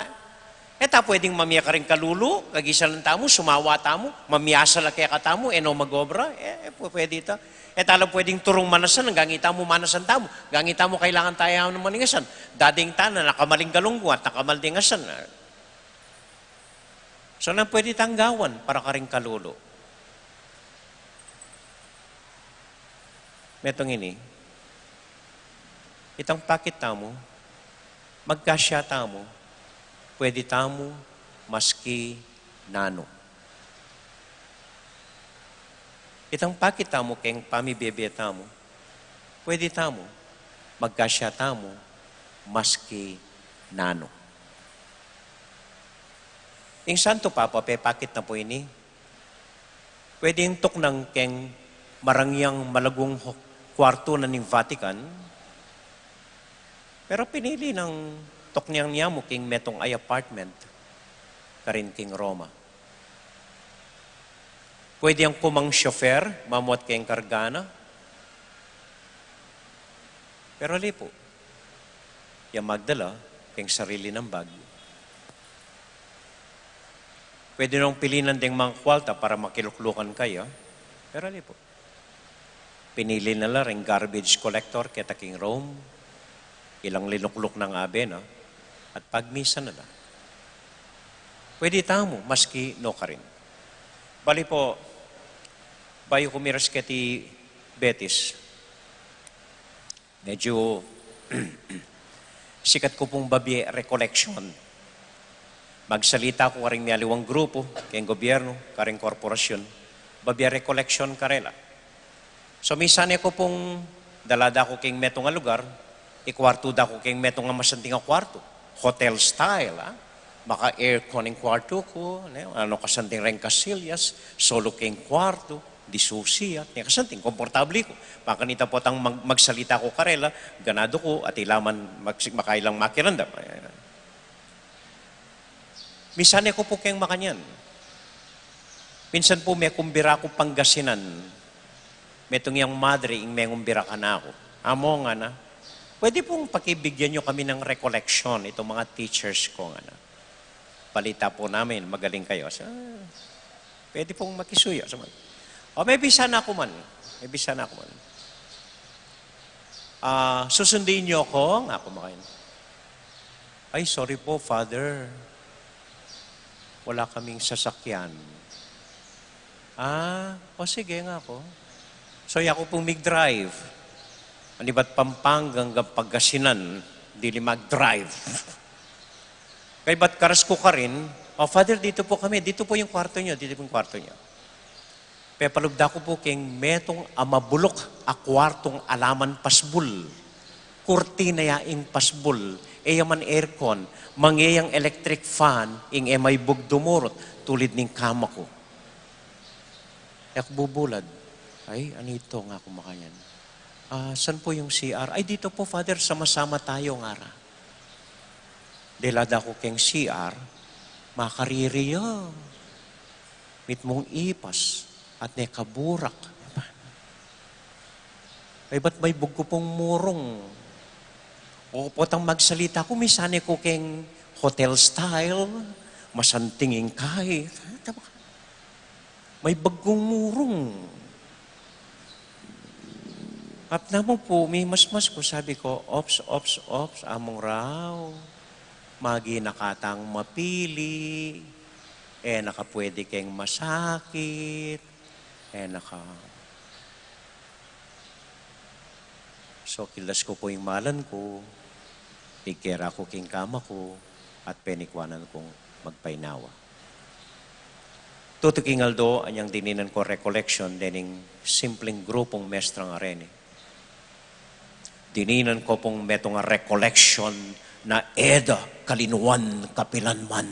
e ta pwedeng mamie karing kalulu, kagisalan tamu, sumawa tamu, mamiasa la kekatamu, e no mag-obra, e, e pu-, pwede ta. E tala pwedeng turung manasan, anggang itamu manasan tamu, anggang itamu kailangan taya naman ning asan. Dading tana, nakamaling galunggu at nakamal ding asan. So, nanu pwede tang gawan para karing kalulu? Metung ini, itang pakit tamu, magkasya tamu, pwede tamu maski nanu. Itang pakit tamu keng pamibie-bie tamu, pwede tamu, magkasya tamu, maski nanu. Ing Santo Papa, pepakit na pu ini, pwede ing tuknang keng marangyang malagung ho-, kwartu na ning Vatican, pero pinili nang tuknang nia mu king metung a apartment karin king Roma. Pwede yang kumang chauffeur, mamuat king karga na. Pero ali pu, ya magdala king sarili nang bag. Pwede nang pilinan deng mangkualta para makiluklukan kaya. Pero ali pu, pinili na la ring garbage collector keta king Rome, ilang linukluk nang abe na, at pagmisa na la. Pwede tamu, maski nukarin. Bale pu, bayu ku miras keti Betis, medyu sikat ku pung babie recollection. Magsalita ku karing mialiwang grupu, keng gobyernu, karing korporasyun, babie recollection karela. So, minsan e ku pung dala da ku king metung a lugar, ikuartu da ku king metung a masanting a kuartu. Hotel style, ha? Maka-aircon ing kuartu ku, ne? Anu, kasanting reng kasilyas, solo king kuartu, di susi, at ne kasanting, komportable ku. Makanita potang mag-, magsalita ku karela, ganadu ku, at ila man mag-, makailang makiramdam. Minsan e ku pu keng makanyan. Minsan pu mekumbira ku Pangasinan. Metung yang madre ing mengumbira kanaku. Amu, ngana, pwede pung pakibigyan niyo kami ng recollection, itong mga teachers ko, ngana. Balita po namin, magaling kayo. Sa, pwede pong makisuyo. Sa, o, may bisa na ako man. May bisa na ako man. Ah, susundin niyo ako, ngana ku makanyan. Ay, sorry po, Father. Wala kaming sasakyan. Ah, o sige, ngana ku. So, yaku pung mig-drive. Manibat Pampanga anggang Pangasinan, dili mag-drive. Kaybat karas ku karin, "O, Father, dito po kami. Dito po yung kwarto niyo. Dito po yung kwarto niyo." Pepalub da ku pu king metung a mabuluk a kuartung ala man pasbul. Kurtina ya ing pasbul, e ya man aircon, mangeyang electric fan, ing e maibug dumurut, tulid ning kama ku. E ku bubulad. Ay, anito, ngana ku makanyan. Ah, san po yung C R? Ay, dito po, Father, sama-sama tayo, ngara. Dela da ku king C R, makariri ya. Mitmung ipas, at ne kaburak. Ay, ba't maibug ku pung murung? O potang magsalita ku, minsan e ku king hotel style, masanting ing kai. Maibug kung murung. At namu pu, mimasmas ku, sabi ku, "Ops, ops, ops, among raw. Magi na katang mapili. E na ka pwede keng masakit. E na ka." So, kilas ku pu ing malan ku, pigkera ku king kama ku, at penikuanan kung magpainawa. Tutu king aldo, anyang dininan ku recollection dening simpleng grupung mestra nga reni. Dininan ku pung metung a recollection na e da kalinuan kapilan man.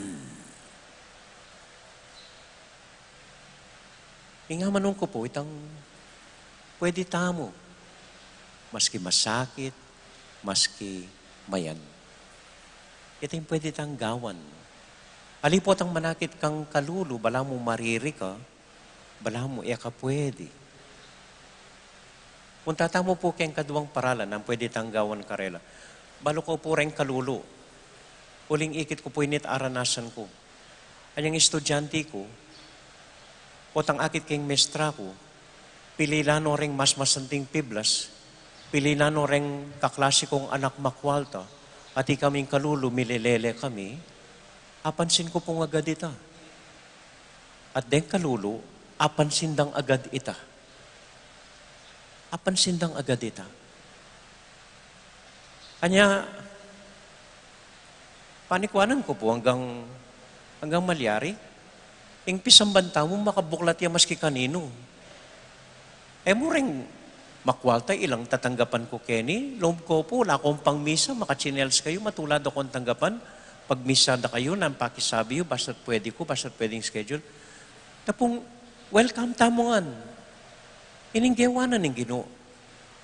Ing amanung ku pu, itang pwede tamu, maski masakit, maski mayag. Ita ing pwede tang gawan. Ali potang manakit kang kalulu, balamu mariri ka, balamu e ka pwede. Punta tamu pu keng kaduang paralan, nang pwede tang gawan karela. Balu ku pu reng kalulu. Uling ikit ku pu init aranasan ku. Anyang estudyante ku, potang akit king mestra ku, pili la no reng mas masanting piblas, pili la no reng kaklase kung anak makualta, at ikaming kalulu milelele kami, apansin ku pung agad ita. At deng kalulu, apansin dang agad ita. Apansin dang agad ita. Anya, panikuanan ku pu anggang, anggang malyari, ing pisamban tamu makabuklat ya maski kaninu. E mu reng makualta ilang tatanggapan ku keni, lub ku pu, ala kung pangmisa, makatsinelas kayu, matulad akung tanggapan, pagmisa da kayu, nang pakisabi yu, basta't pwede ku, basta't pwede ing schedule. Tapung, welcome tamu ngan. Ining gewa na ning Ginu.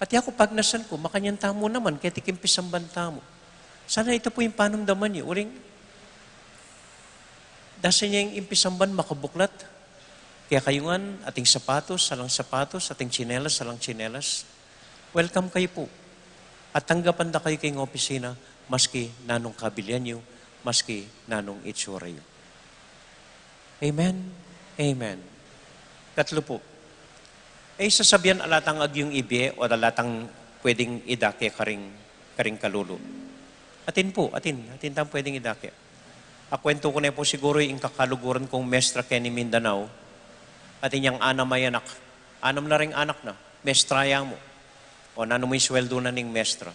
Pati aku pagnasan ku, makanyan tamu naman, keti king pisamban tamu. Sana ita pu ing panamdaman yu, uling, dasa nya ing pisamban makabuklat. Kaya kayu ngan, ating sapatos, alang sapatos, ating tsinelas, alang tsinelas. Welcome kayu pu. At tanggapan da kayu king opisina, maski nanung kabilyan yu, maski nanung itsura yu. Amen. Amen. Katlu pu. E, sasabian ala tang agyung ibie o ala tang pwedeng idake karing, karing kalulu. Atin pu, atin, atin tang pwedeng idake. Akwentu ku ne pu siguru ing kakaluguran kung mestra keni Mindanao. Atin yang anam a anak. Anam na ring anak na. Mestra ya mu. O nanu mu ing sweldu na ning mestra.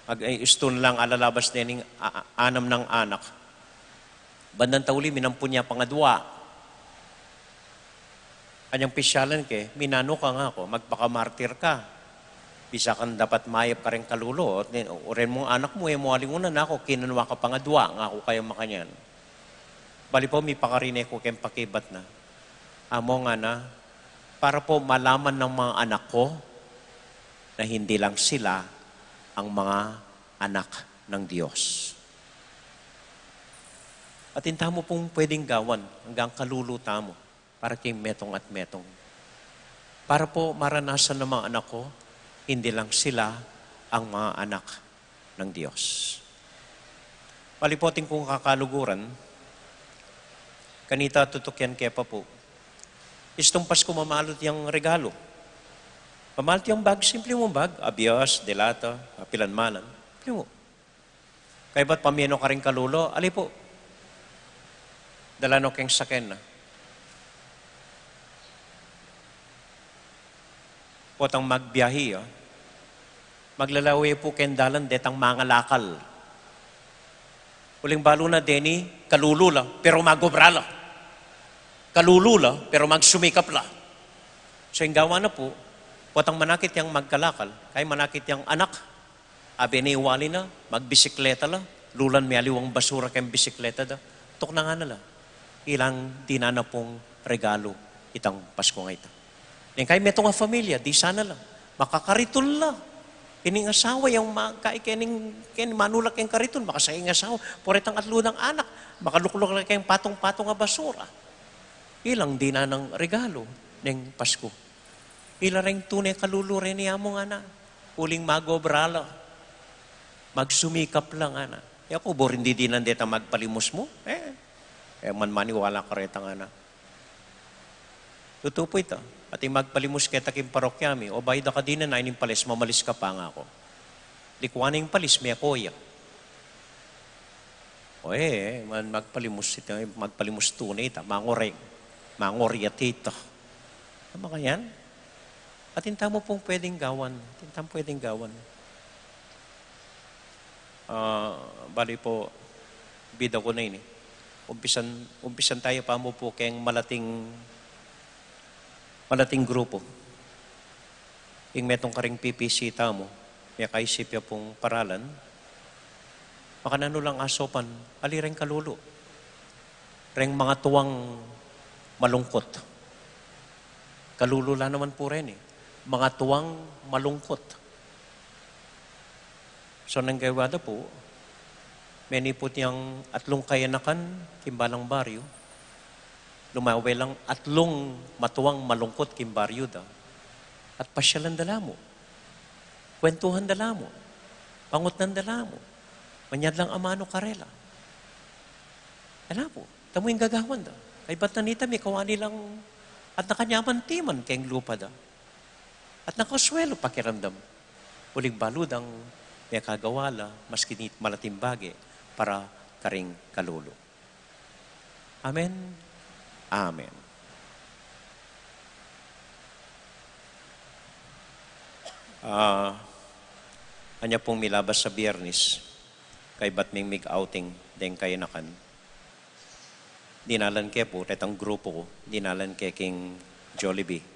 Ag-, e, istu na lang alalabas ne ning a-, a-, anam nang anak. Bandang tauli, minampun ya pang adua. Anyang pisyalan ke, minanu ka, ngaku, magpakamartir ka. Bisa kang dapat mayap karing kalulu, o, ni-, uren mung anak mu, e mu alingunan, ngaku, kinanu ka pang adua, ngaku kaya makanyan. Bali pu, mipakarine ku keng pakibat na. Amo ngana, para pu malaman ng mga anak ko na hindi lang sila ang mga anak ng Diyos. Atin tamu pung pwedeng gawan, anggang kalulu tamu, para king metung at metung. Para pu maranasan ng mga anak ko, hindi lang sila ang mga anak ng Diyos. Bali pu, atin kung kakaluguran, kanita tutukian ke pa pu. Istung Pasku mamalu tayang regalo. Mamalu tayang bag, simple mung bag, abias, delata, apilan manan. Simple mu. Kaybat pamiano karing kalulu, ali pu. Dala no keng saken na. Potang magbiahe, a. Maglalawe pu keng dalan, detang mangalakal. Uling balu na deni, kalulu la, pero magobra la. Kalulu la, pero magsumikap la. So, ing gawa na pu, potang manakit yang magkalakal, kaya manakit yang anak, abe ne wali na, magbisikleta la, lulan me aliwang basura keng bisikleta da, tuknangan na la. Ilang dinan na pung regalo itang Pasku a ita. Neng kaya metung a familia, disan na la. Makakariton la. Ining asawa yang ma-, kaya kening, kening manula keng kariton, makasakit ing asawa. Puretang atlu dang anak, makalukluk la keng patung-patung a basura. Ilang dinan nang regalo neng Pasku. Ila reng tune kalulu reni, amu ngana. Uling magobra la. Magsumikap la ngana. E ku, buring didinan detang magpalimus mu. E, e man maniwala kareta ngana. Tutu pu ita. Ating magpalimus keta king parokya mi. O, bayu da ka dinan, ining palis, mamalis ka pa, ngaku. Likwan ing palis, meko ya. O, e, man magpalimus ita, magpalimus tune ita, mangoreng, mangoriat ita. Tama ka yan? Atin tamu pung pwedeng gawan, atin tamu pwedeng gawan. A, bali pu, bida ku na ini. Umpisan, umpisan tayu pa mu pu keng malating, malating grupu. Ing metung karing P P C tamu, mekaisip ya pung paralan, makananu lang asopan, ali reng kalulu. Reng mangatuang malungkut. Kalulu la naman pu reni. Mangatuang malungkut. So, neng kaybat da pu, meniput yang atlung kayanakan king balang baryu, lumawe lang atlung matuang malungkut king baryu da, at pasyalan da la mu, kwentuhan da la mu, pangutnan da la mu, manyad lang amanu karela. Ala pu, tamu ing gagawan da. Kaybat na nita, mikawani lang at nakanyaman timan keng lupa da. At nakasuelu pakiramdam. Uling balu dang mekagawa la, maski nita malating bage para karing kalulu. Amen. Amen. A, anya pung milabas a Biyernes, kaybat ming mig-outing deng kayanakan. Dinalan ke pu, retang grupu ku, dinalan ke king Jollibee.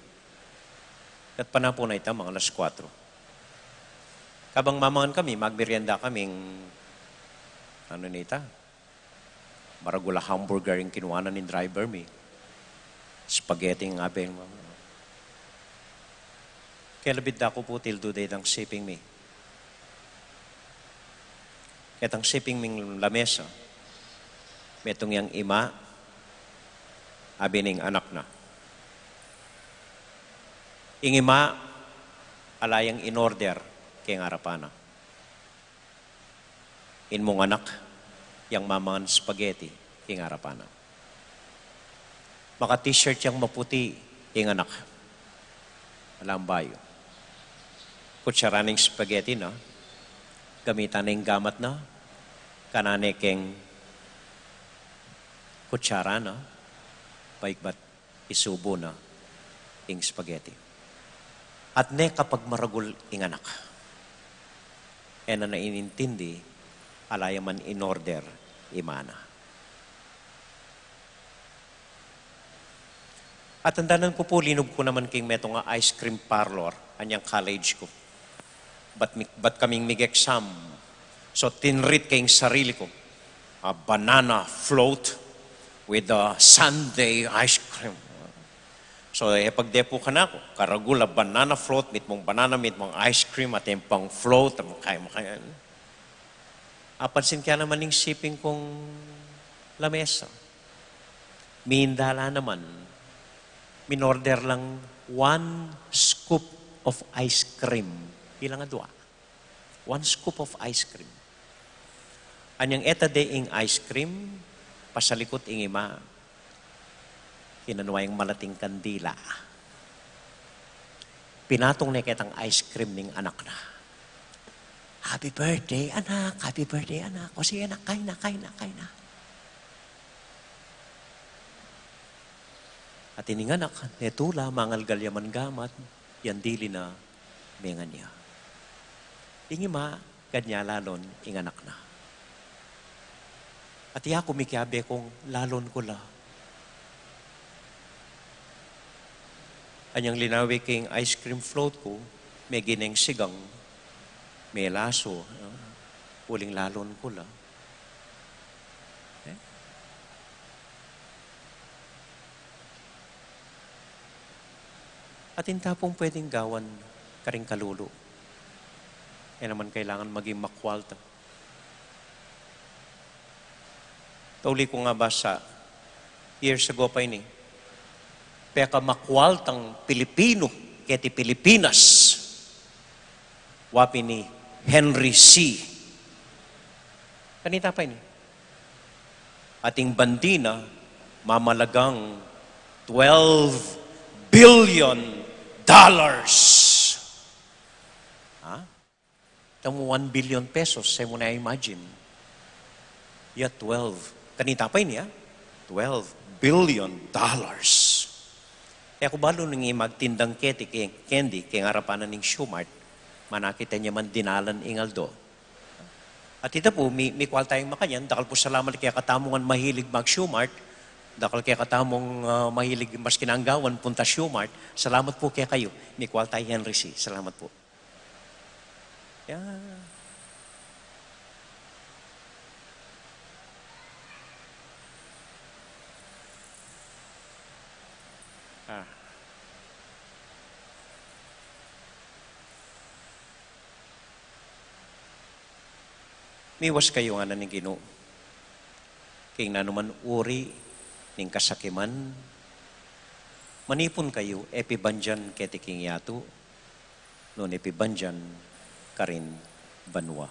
At panapu na ita, mga alas kuwatro. Kabang mamangan kami, magmerienda kaming, anu na ita, maragul a hamburger ing kinuanan ning driver mi. Spaghetti ing abe. Kelabit da ku pu tildu detang siping mi. Ketang siping ming lamesa, metung yang ima, abi ning anak na. Ing ima, ala yang in-order keng arapan na. Ing mung anak, yang mamangan spaghetti keng arapan na. Maka-t-shirt yang maputi ing anak. Alang bayu. Kutsara ning spaghetti na, gamitan na ing gamat na, kanan ne keng kutsara na, baik bat isubu na ing spaghetti. At ne kapagmaragul ing anak, e na na inintindi ala ya man in-order ing ima na. At tandanan ku pu, linub ku naman king metung a ice cream parlor, anyang college ku. Bat mi-, bat kaming mig-exam. So, tinreat ke ing sarili ku, a banana float with a sundae ice cream. So, e pagdepu kanaku, karagul a banana float, mitmung banana, mitmung ice cream, atin pang float, amu kaya makayan. Apansin ke naman ing siping kung lamesa. Minda la naman, min-order lang one scoop of ice cream. Bilang adua. One scoop of ice cream. Anyang eta de ing ice cream, pasalikut ing ima, kinanu yang malating kandila. Pinatung ne ketang ice cream ning anak na. "Happy birthday, anak! Happy birthday, anak! O sige, anak, kain na, kain na, kain na." At ining anak, netula, mangalgal ya man gamat, yang dili na, mengan ya. Ing ima, ganyan lalon ing anak na. At yaku mikiabe kung lalon ku la. Anyang linawi king ice cream float ku, megineng sigang, melasu, ah, uling lalon ku la. Eh? Atin ta pung pwedeng gawan karing kalulu. E naman kailangan maging makwalta. Tauli kung abasa, years ago pa ini, pekamakwaltang Pilipino keti Pilipinas, wa pin i Henry C. Kanita pa ini. Ating bandi na mamalagang twelve billion dollars. Ha? Tamu one billion pesos, e mu na imagine. Ya twelve. Kanita pa ini, ha? Twelve billion dollars. E ku balu nung imagtindang keti ke-, candy keng arapan na ning Shoe Mart, manakit ya man dinalan ing aldo. At ita pu, mi-, mikwal tayung makanyan, dakal pu salamat kekatamu ngan mahilig mag-Shoe Mart, dakal kekatamung, ah, mahilig maskin anggawan punta Shoe Mart, salamat pu kekayu, mikwal tayu Henry C, salamat pu. Ya. Ah. Miwas kayu ngana ning Ginu king nanuman uri ning kasakiman, manipun kayu e pibandian keti king yatu, nune pibandian karin banua.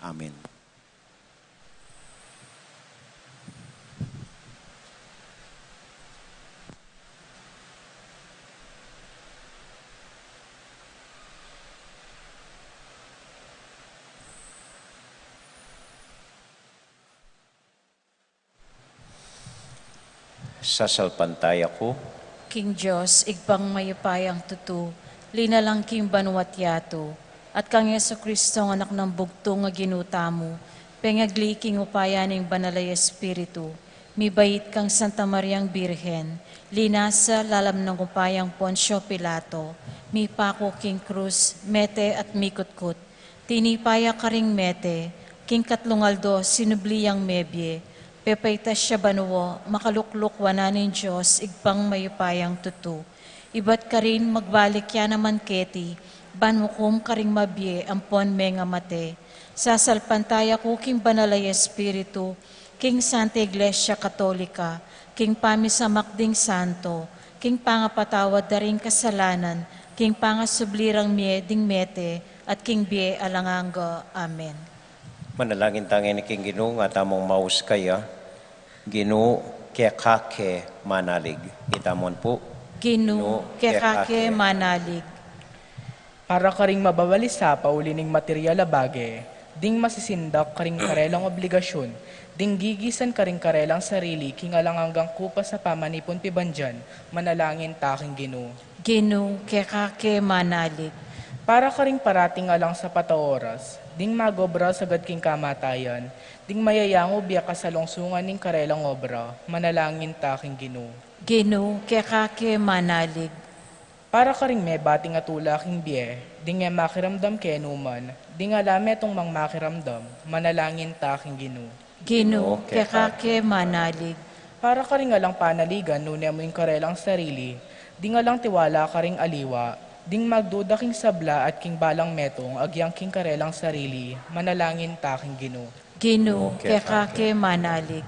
Amen. Sasalpantaya ku king Dios, Ibpang mayupayang tutu, linalang king banua't yatu, at kang Jesucristo, Anak nang bugtung a Ginu tamu, pengagli king upaya ning Banal a Espiritu, mibait kang Santa Mariang Birhen, linasa lalam ning upayang Poncio Pilato, mipaku king krus, mete at mikutkut, tinipa ya karing mete, king katlung aldo sinubli yang mebie, pepaitas ya banua, makalukluk wanan ning Dios, Ibpang mayupayang tutu. Ibat karin magbalik ya naman keti, ban mukum karing mabie ampon mengamate. Sasalpantaya ku king Banal a Espiritu, king Santa Iglesia Katolika, king pamisamak ding santo, king pangapatawad da ring kasalanan, king pangasubli rang mie ding mete, at king bie alang angga. Amen. Manalangin ta ngeni king Ginu, nga tamung maus kaya. Ginu, keka ke manalig. Itamu pu. Ginu, keka ke manalig. Para karing mababalisa pauli ning material a bage, ding masisindak karing karelang obligasyun, ding gigisan karing karelang sarili king alang anggang kupas a pamanipun pibandian, manalangin ta king Ginu. Ginu, keka ke manalig. Para karing parating alang sapat a oras, ding magobra sagad king kamatayan, ding mayayangu bie kasalungsungan ning karelang obra, manalangin ta king Ginu. Ginu, keka ke manalig. Para karing mebating a tula king bie, ding e makiramdam kenu man, ding ala metung mang makiramdam, manalangin ta king Ginu. Ginu, keka ke manalig. Para karing alang panaligan nune mu ing karelang sarili, ding alang tiwala karing aliwa, ding magduda king sabla at king balang metung agyang king karelang sarili, manalangin ta king Ginu. Ginu, keka ke manalig.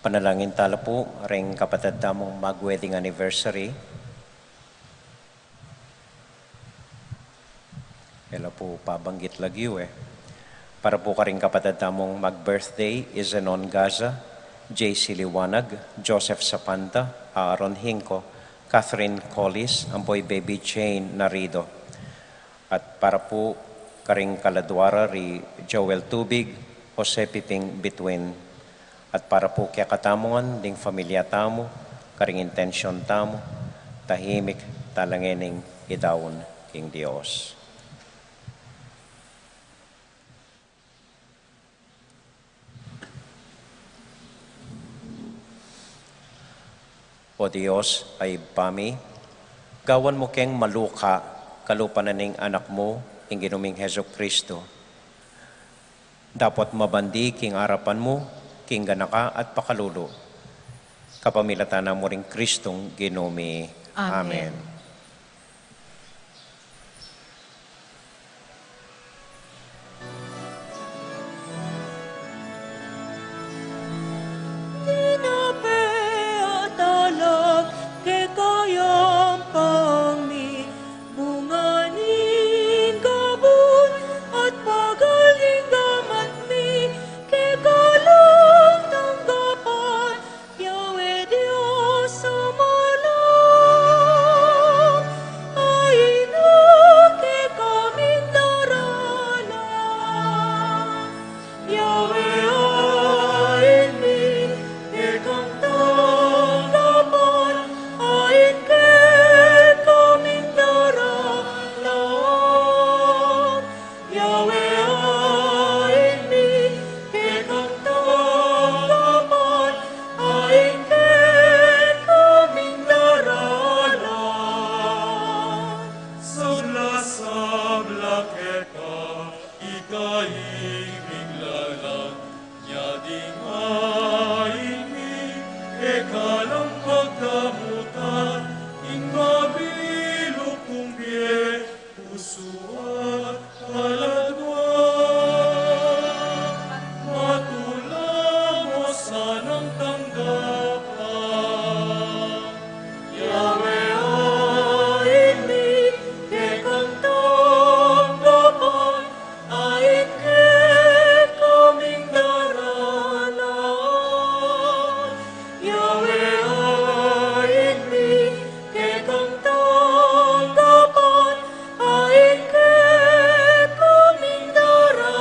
Panalangin ta la pu ring kapatad tamung mag-wedding anniversary. E la pu pabanggit lagyu e. Para pu karing kapatad tamung mag-birthday, Izenon Gaza, J C Liwanag, Joseph Sapanta, Aaron Hinco, Catherine Collis, ampo i Baby Jane Narido. At para pu karing kaladua ra ri Joel Tubig, Jose Piping Bituin, at para pu kekatamu ngan ding familia tamu, karing intensyon tamu, tahimik tala ngening idaun king Dios. O Dios a Ibpa mi, gawan mu keng maluka kalupa na ning Anak mu, ing Ginu ming Jesucristo. Dapot mabandi king arapan mu, king ganaka at pakalulu. Kapamilatan na mu ring Kristong Ginu mi. Amen. Amen. Tinape at alak keka ing pamangan mi, bunga ning gabun at pagal ning gamat mi, keka lang tanggapan, Yahweh Dios a malang, a ina kekaming daralan. Yahweh a ing mi kekang tanggapan, a ing kekaming daralan. Yahweh a ing mi kekang tanggapan, a ing kekaming daralan. Sabla-sabla keka, ika ing minglalang, nya ding a ing mi keka lang pagdamutan, ing mabilug kung bie, pusu at kaladua, matula mo sanang tanggapan. Yahweh a ing mi kekang tanggapan, a ing kekaming daralan. Yahweh a ing mi kekang tanggapan, a ing kekaming daralan.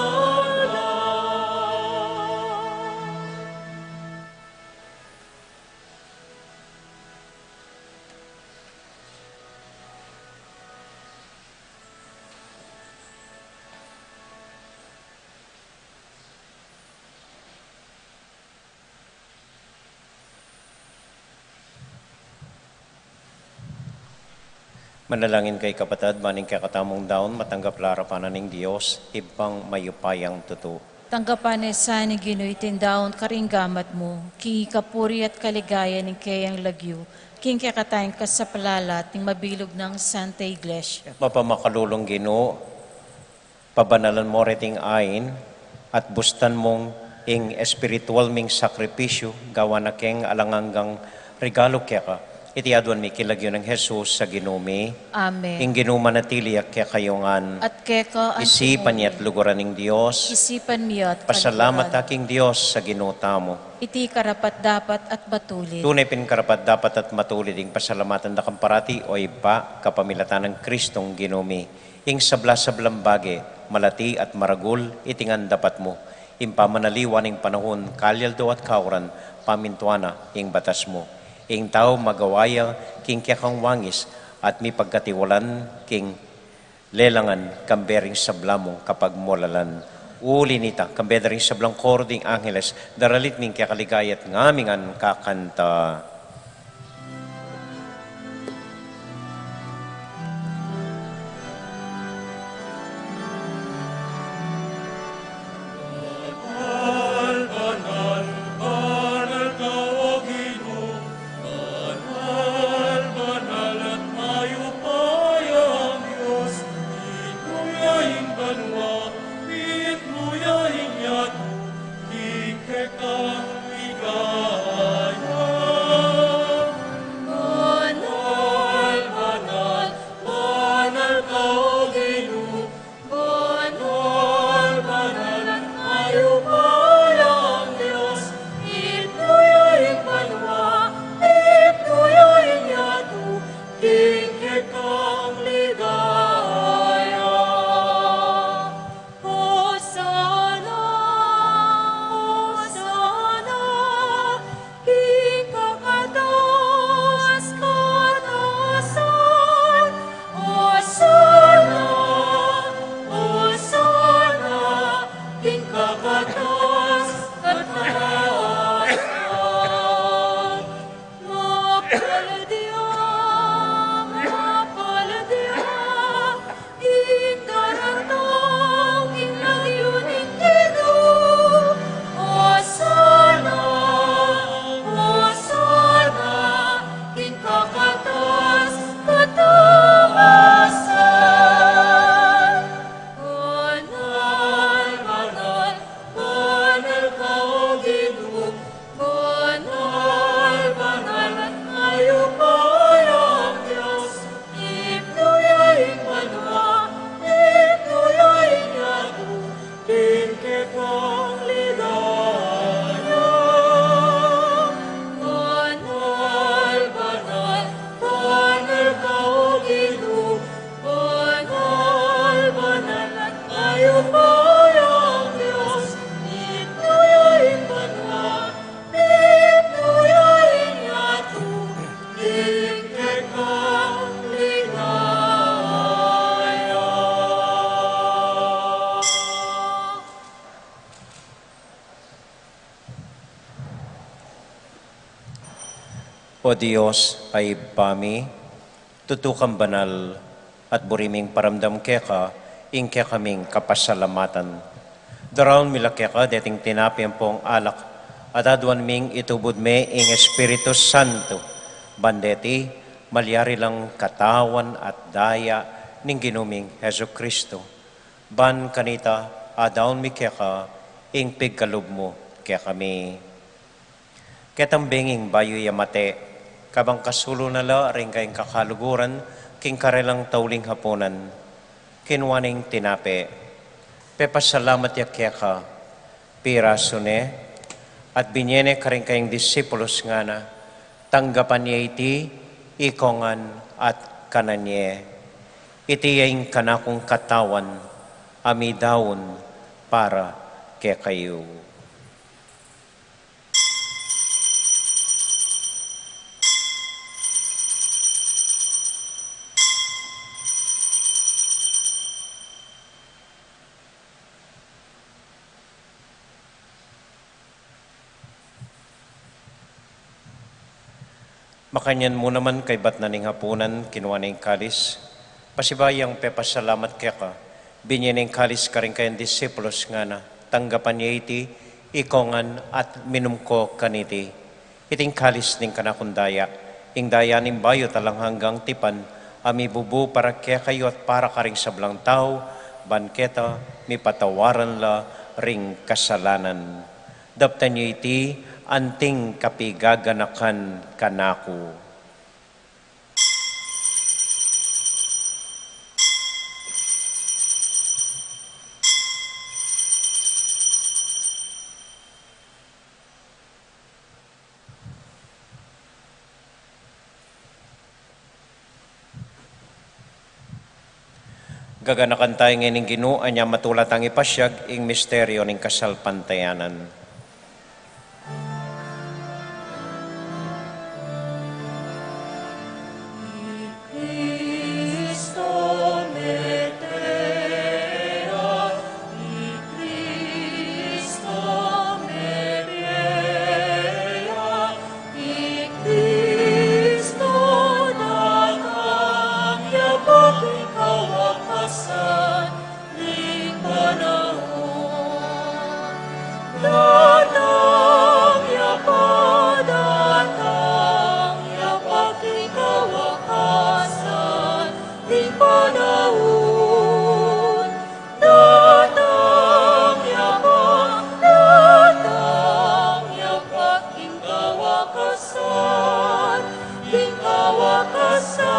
Manalangin kayu kapatad, ban ing kekatamung daun matanggap la arapan na ning Dios, Ibpang mayupayang tutu. Tanggapan na sa ning Ginu iting daun karing gamat mu, king ikapuri at kaligayan ning keyang lagyu, king kekatang kasaplalan at ning mabilug nang Santa Iglesia. Mapamakalulung Ginu, pabanalan mu reting ain, at bustan mung ing espiritual ming sakripisyu, gawa na keng alang anggang regalu keka. Iti aduan mi king lagyu nang Jesus a Ginu mi. Amen. Ing Ginu manatili ya kekayu ngan. At keka antimurin. Isipan ya at luguran ning Dios. Isipan mi ya at paluguran. Pasalamat ta king Dios a Ginu tamu. Iti karapat-dapat at matulid. Tune pin karapat-dapat at matulid ing pasalamatan da kang parati, o Ibpa, kapamilatan nang Kristong Ginu mi. Ing sabla-sablang bage, malati at maragul, iti ngan dapat mu. Ing pamanaliwa ning panaun, kalyaldo at kauran, pamintuan na ing batas mu. Ing tau magawa ya king kekang wangis, at mipagkatiwalan king lelangan, kambe ring sabla mung kapagmulalan. Uli nita, kambe da ring sablang koro ding angeles, daralit mi ing kekaligaya at ngaming ngan kakanta. Banal, banal, banal ka, O Ginu, banal, banal at mayupayang Dios, mitmu ya ing banua, mitmu ya ing yatu, king kekang ligaya. Banal, banal, banal ka, O Ginu, banal, banal at mayupayang Dios, mitmu ya ing banua, mitmu ya ing yatu, king kekang ligaya. Hosana, Hosana, king kakatas-katasan. Hosana, Hosana, king kakatas-katasan. Mapalad ya, mapalad ya, ing daratang king lagyu ning Ginu. Hosana, Hosana, king kakatas-katasan. Banal, banal, banal ka, O Ginu, banal, banal at mayupayang Dios, mitmu ya ing banua, mitmu ya ing yatu, king kekang ligaya. Banal, banal, banal ka, O Ginu, banal, banal at mayupayang Dios, mitmu ya ing banua, mitmu ya ing yatu, king kekang ligaya. O Dios a Ibpa mi, tutu kang banal, at buri ming paramdam keka ing kekaming kapasalamatan. Daraun mi la keka deting tinape ampong alak, at aduan ming itubud me ing Espiritu Santo, ban deti malyari lang katawan at daya ning Ginu ming Jesucristo. Ban kanita, adaun mi keka ing pigkalub mu kekami. Ketang benging bayu ya mate, kabang kasulu na la ring kayang kakaluguran king karelang tauling hapunan, kinua neng tinape, pepasalamat ya keka, pirasu ne, at binye ne karing kayang disipulus, ngana, tanggapan ye iti, ikong ngan at kanan ye. Iti ya ing kanakung katawan, a midaun para kekayu. Makanyan mu naman kaybat na ning hapunan, kinua ne ing kalis, pasibayu yang pepasalamat keka, binye ne ing kalis karing kayang disipulus, ngana, Tanggapan ye iti, ikongan at minum ko kaniti. Iting kalis ning kanakung daya, ing daya ning bayu at alang anggang tipan, a mibubu para kekayu at para karing sablang tau, ban keta mipatawaran la ring kasalanan. Daptan ye iti, anting kapigaganakan kanaku. Gaganakan taya ngeni ning Ginu, anya matula tang ipasiag ing misteryo ning kasalpantayanan. Datang ya pa, datang ya pa king kawakasan ning panaun. Datang ya pa, datang ya pa king kawakasan, king kawakasan.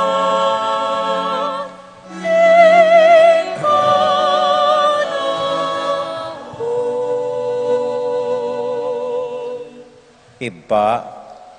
Ibpa,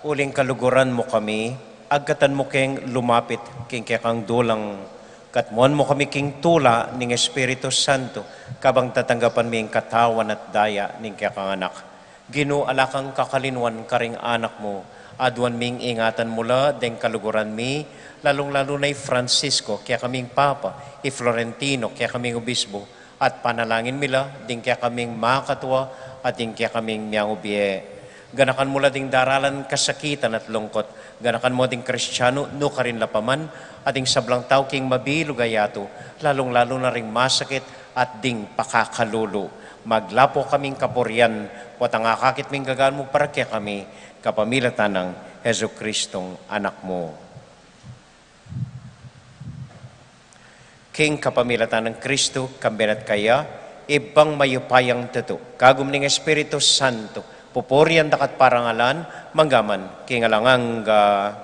uling kaluguran mu kami, agkatan mu keng lumapit king kekang dulang, katmuan mu kami king tula ning Espiritu Santo, kabang tatanggapan mi ing katawan at daya ning kekang Anak. Ginu, ala kang kakalinuan karing anak mu. Aduan ming ingatan mu la deng kaluguran mi, lalung-lalu na i Francisco, kekaming Papa, i Florentino, kekaming Obispo, at panalangin mi la ding kekaming makatua at ding kekaming miangubie. Ganakan mu la ding daralan kasakitan at lungkot. Ganakan mu ding Kristiano, nukarin la pa man, at ding sablang tau king mabilug a yatu, lalung-lalu na ring masakit at ding pakakalulu. Maglapo kaming kapurian, potang akakit ming gagaan mu para kekami, kapamilatan nang Jesucristong Anak mu. King kapamilatan nang Kristu, kambe na at kaya, Ibpang mayupayang tutu, kagum ning Espiritu Santo, pupurian da ka at parangalan, mangga man king alang angga.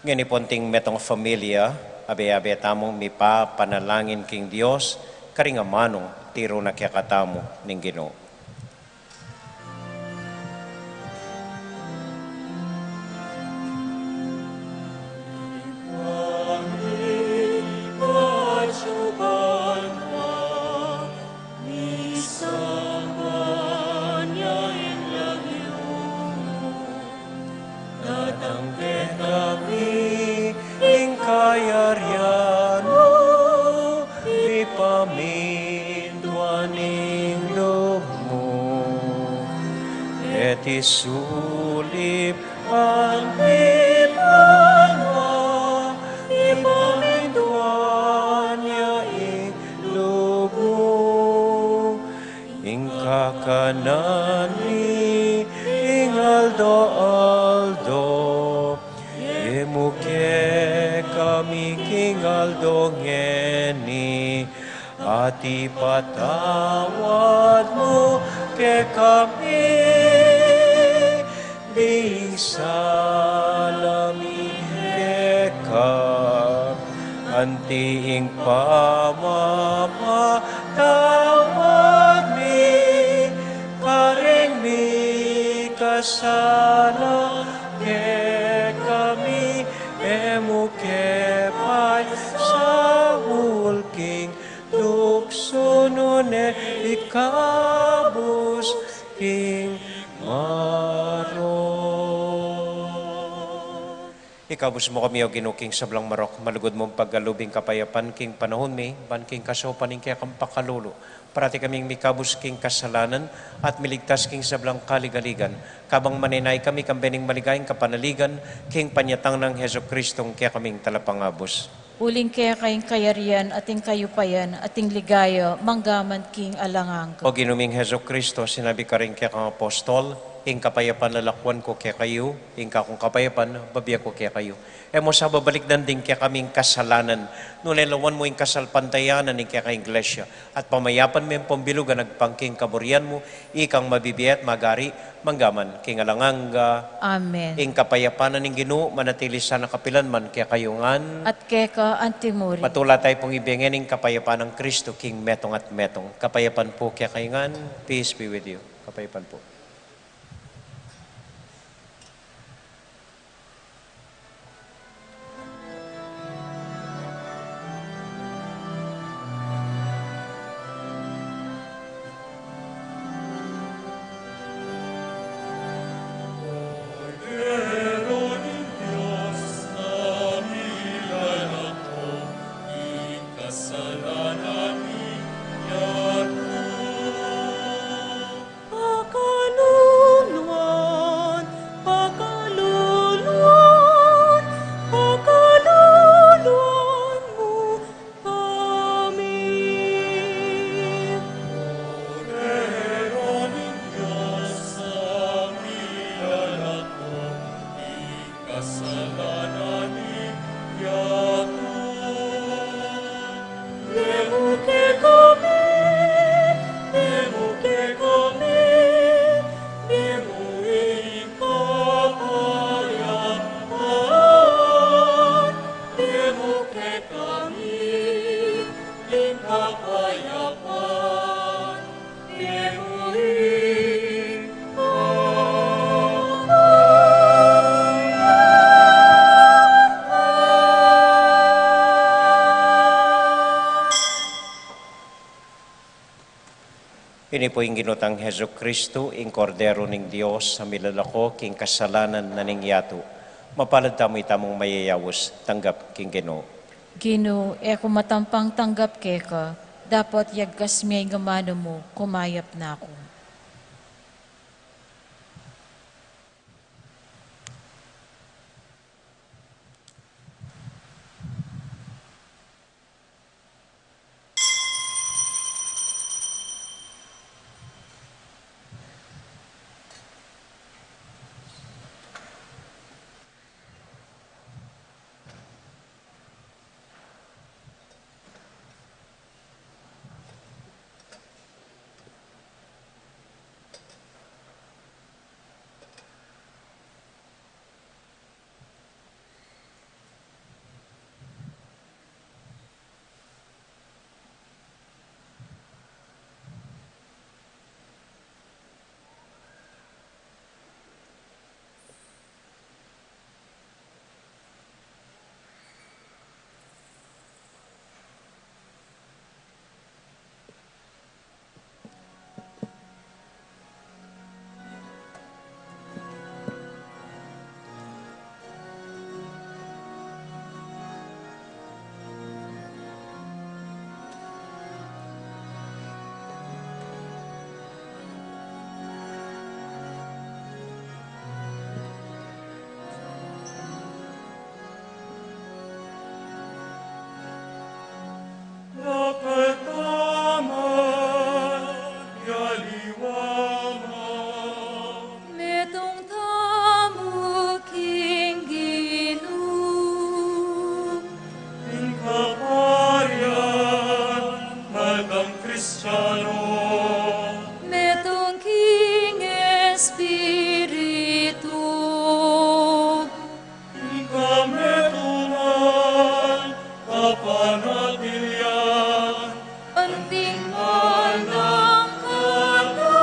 Ngeni pung metung a familia, abe-abe tamung mipapanalangin king Dios, karing amanung tiru na kekatamu ning Ginu. Datang kekami ing kayarian mu, mipamintuan ing lub mu. Keti sulip anti banua, mipamintuan ya ing lub mu. Ing kakanan mi king aldo-aldo, ibie mu kekami king aldo ngeni, at ipatawad mu kekami ding sala mi keka, anti ing pamamatawad mi karing mikasala kekami, e mu ke paisaul king tuksu, nune ikabus king marok. Ikabus mu kami, O Ginu, king sablang marok, malugud mung pagkalub ing kapayapan king panaun mi, ban king kasaupan ning kekang pakalulu, parati kaming mikabus king kasalanan at miligtas king sablang kaligaligan, kabang manenaya kami kambe ning maligayang kapanaligan king panyatang nang Jesucristo, ing kekaming Talapangabus. Uling keka ing kayarian at ing kayupayan at ing ligaya manggaman king alang angga. O Ginu ming Jesucristo, sinabi karing kekang apostol, ing kapayapan lalakwan ku kekayu, ing kakung kapayapan babie ku kekayu. E mu sa babalikdan ding kekaming kasalanan, nune lawan mu ing kasalpantayanan ning kekang Iglesia, at pamayapan me ing pambilugan agpang king kaburian mu, ikang mabibie at magari manggaman king alang angga. Amen. Ing kapayapan na ning Ginu manatili sana kapilan man kekayu ngan. At keka antimurin. Matula tayu pung ibie ngeni ing kapayapan nang Kristu king metung at metung. Kapayapan pu kekayu ngan. Peace be with you. Kapayapan pu. Pakaluluan, pakaluluan, pakaluluan mu kami. Kordero ning Dios, a milalako king kasalanan ning yatu. Ibie mu kekami, ibie mu kekami, ibie mu ing kapayapan, ibie mu kekami ing kapayapan. Ini pu ing Ginu tang Jesucristo, ing Kordero ning Dios, a milalako king kasalanan na ning yatu. Mapalad tamu itamung mayayaus tanggap king Ginu. Ginu, e ku matampang tanggap keka, dapot yagkas me ing amanu mu, kumayap na ku. Lapet tamu king aliwa mu. Metung tamu king Ginu. Ing kaparian, matang Kristiano. Metung king Espiritu. Ing kametungan, kapanatilian. Anting man ang kata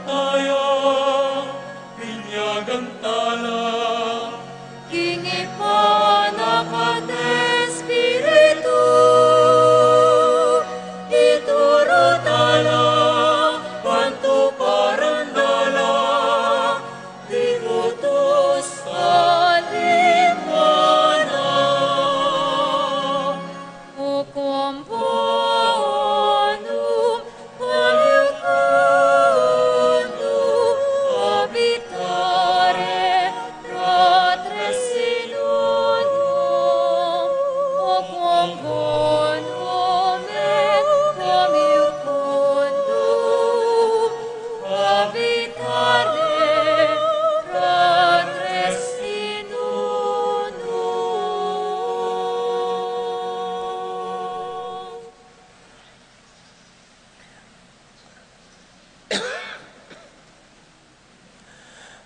Taya, binyagan tala. King Ibpa, Anak, at Espiritu, ituru tala, bantu parang dala, di butus alimana. Ukum bonum Abitarem, Patrem, Filium, Spiritum Sanctum. Ukum bonum et cum jucundum Abitarem, Patrem, Filium.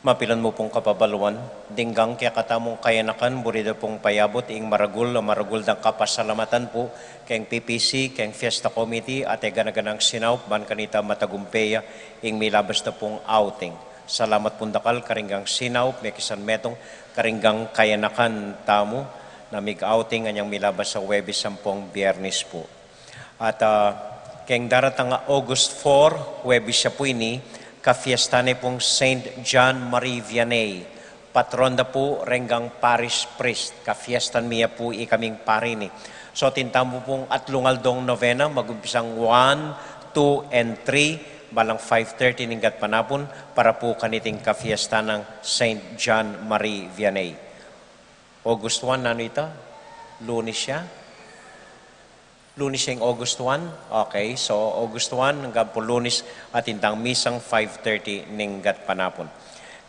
Mapilan mu pung kapabaluan, ding kekatamung kayanakan, buri da pung payabut ing maragul a maragul dang kapasalamatan pu keng P P C, keng Fiesta Committee, at e gana-ganang sinaup, ban kanita matagumpe ya ing milabas da pung outing. Salamat pung dakal karing sinaup, mekisan metung karing kayanakan tamu na mig-outing anyang milabas a Huwebes ampong Biyernes pu. At, ah, keng daratang a August four, Huwebes ya pu ini, kafiestan ne pung Saint John Marie Vianney, patron da pu reng parish priest, kafiestan mi ya pu ikaming pari ni. So, atin tamu pung atlung aldong novena, magumpisang one, two, and three, balang five thirty ning gatpanapun, para pu kaniting kafiestan nang Saint John Marie Vianney. August one, nanu ita? Lunes ya? Lunes yang August one? Okay, so August one, anggang pu Lunes, atin tang misang five thirty ning gatpanapun.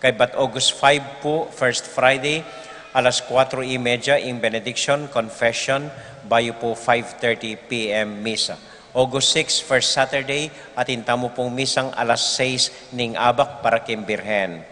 Kaybat August five pu, first Friday, alas kuatro y media ing benediction, confession, bayu pu five thirty P M misa. August six, first Saturday, atin tamu pung misang alas sais ning abak para king Birhen.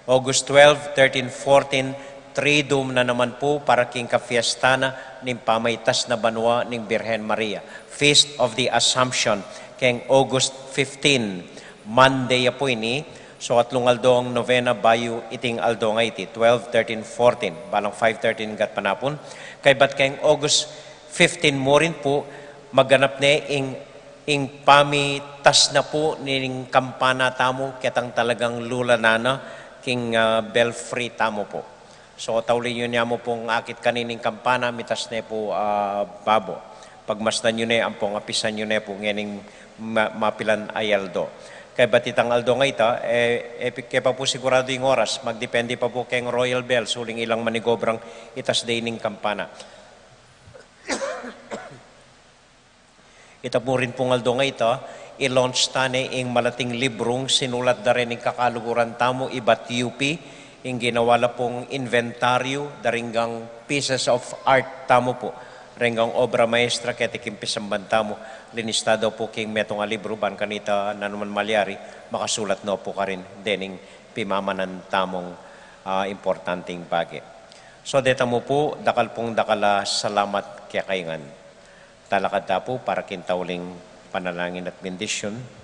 August twelve, thirteen, fourteen, Triduum na naman pu para king kafiesta na ning pamaitas na banua ning Birhen Maria, Feast of the Assumption, keng August fifteen, Monday ya pu ini. So, atlung aldo ing novena bayu iting aldo a iti, twelve, thirteen, fourteen, balang five thirty ning gatpanapun. Kaybat keng August fifteen mu rin pu, maganap ne ing, ing pamitas na pu ning kampana tamu, ketang talagang lula na na king, ah, belfry tamu pu. So, tauli yu ne mu pung akit kanining kampana, mitas ne pu, ah, babo. Pagmasdan yu ne, ampong apisan yu ne pu ngening ma-, mapilan a aldo. Kaybat itang aldo a ita, e, e, pi-, ke pa pu siguradu ing oras, magdepende pa pu keng Royal Bells, uling ilang manigobrang itas de ining kampana. Ita pu rin pung aldo a ita, i-launch ta ne ing malating librung sinulat da ring kakaluguran tamu ibat U P, ing ginawa la pung inventaryu da ring pieces of art tamu pu, ring obra maestra keti king pisamban tamu, linista da pu king metung a libru, ban kanita nanu man malyari, makasulat no pu karin dening pimamanan tamung, ah, importanting bage. So, deta mu pu, dakal pung dakal a salamat kekayu ngan. Talakad ta pu para king tauling panalangin at bendisyun.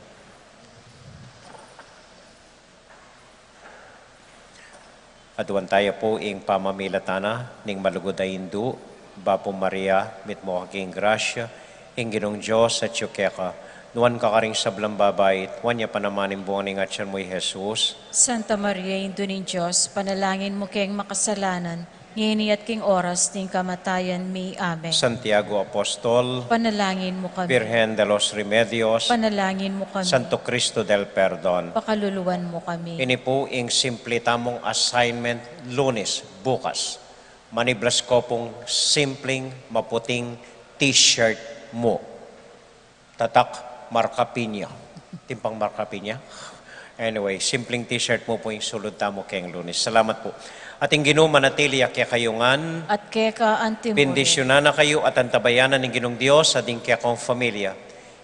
Aduan taya pu ing pamamilatan na ning malugud a Indu, Bapu Maria, mitmu ka king grasya, ing Ginung Dios atyu keka, nuan ka karing sablang babai, at nuan ya pa naman ing bunga ning atyan mu, i Jesus. Santa Maria, Indu ning Dios, panalangin mu keng makasalanan, ngeni at king oras ning kamatayan mi. Amen. Santiago Apostol, panalangin mu kami. Birhen de los Remedios, panalangin mu kami. Santo Cristo del Perdon, pakaluluan mu kami. Ini pu ing simple tamung assignment Lunes, bukas. Maniblas ko pung simpleng maputing t-shirt mu. Tatak marka pinya. Timpang marka pinya. Anyway, simpleng t-shirt mu pu ing sulud tamu keng Lunes. Salamat pu. At ing Ginu manatili ya kekayu ngan. At keka anti mu rin. Bendisyunan na kayu at antabayanan ning Ginung Dios at ing kekong familia.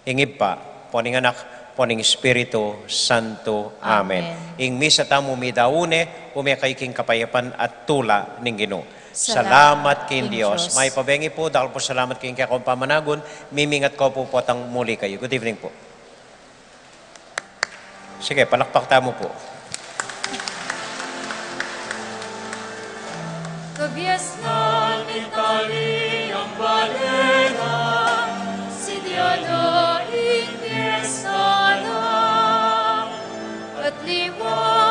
Ing Ibpa, pon ing Anak, pon ing Espiritu Santo. Amen. Amen. Ing misa tamu midaunan, ume kayu king kapayapan at tula ning Ginu. Salamat king Dios. Mayap a bengi pu, dakal pu salamat king kekong pamanagun, mimingat ko pu potang muli kayu. Good evening pu. Sige, palakpak tamu pu. Kabiasnan ning tali ning bale na, si Diana ing piesta na, at liwa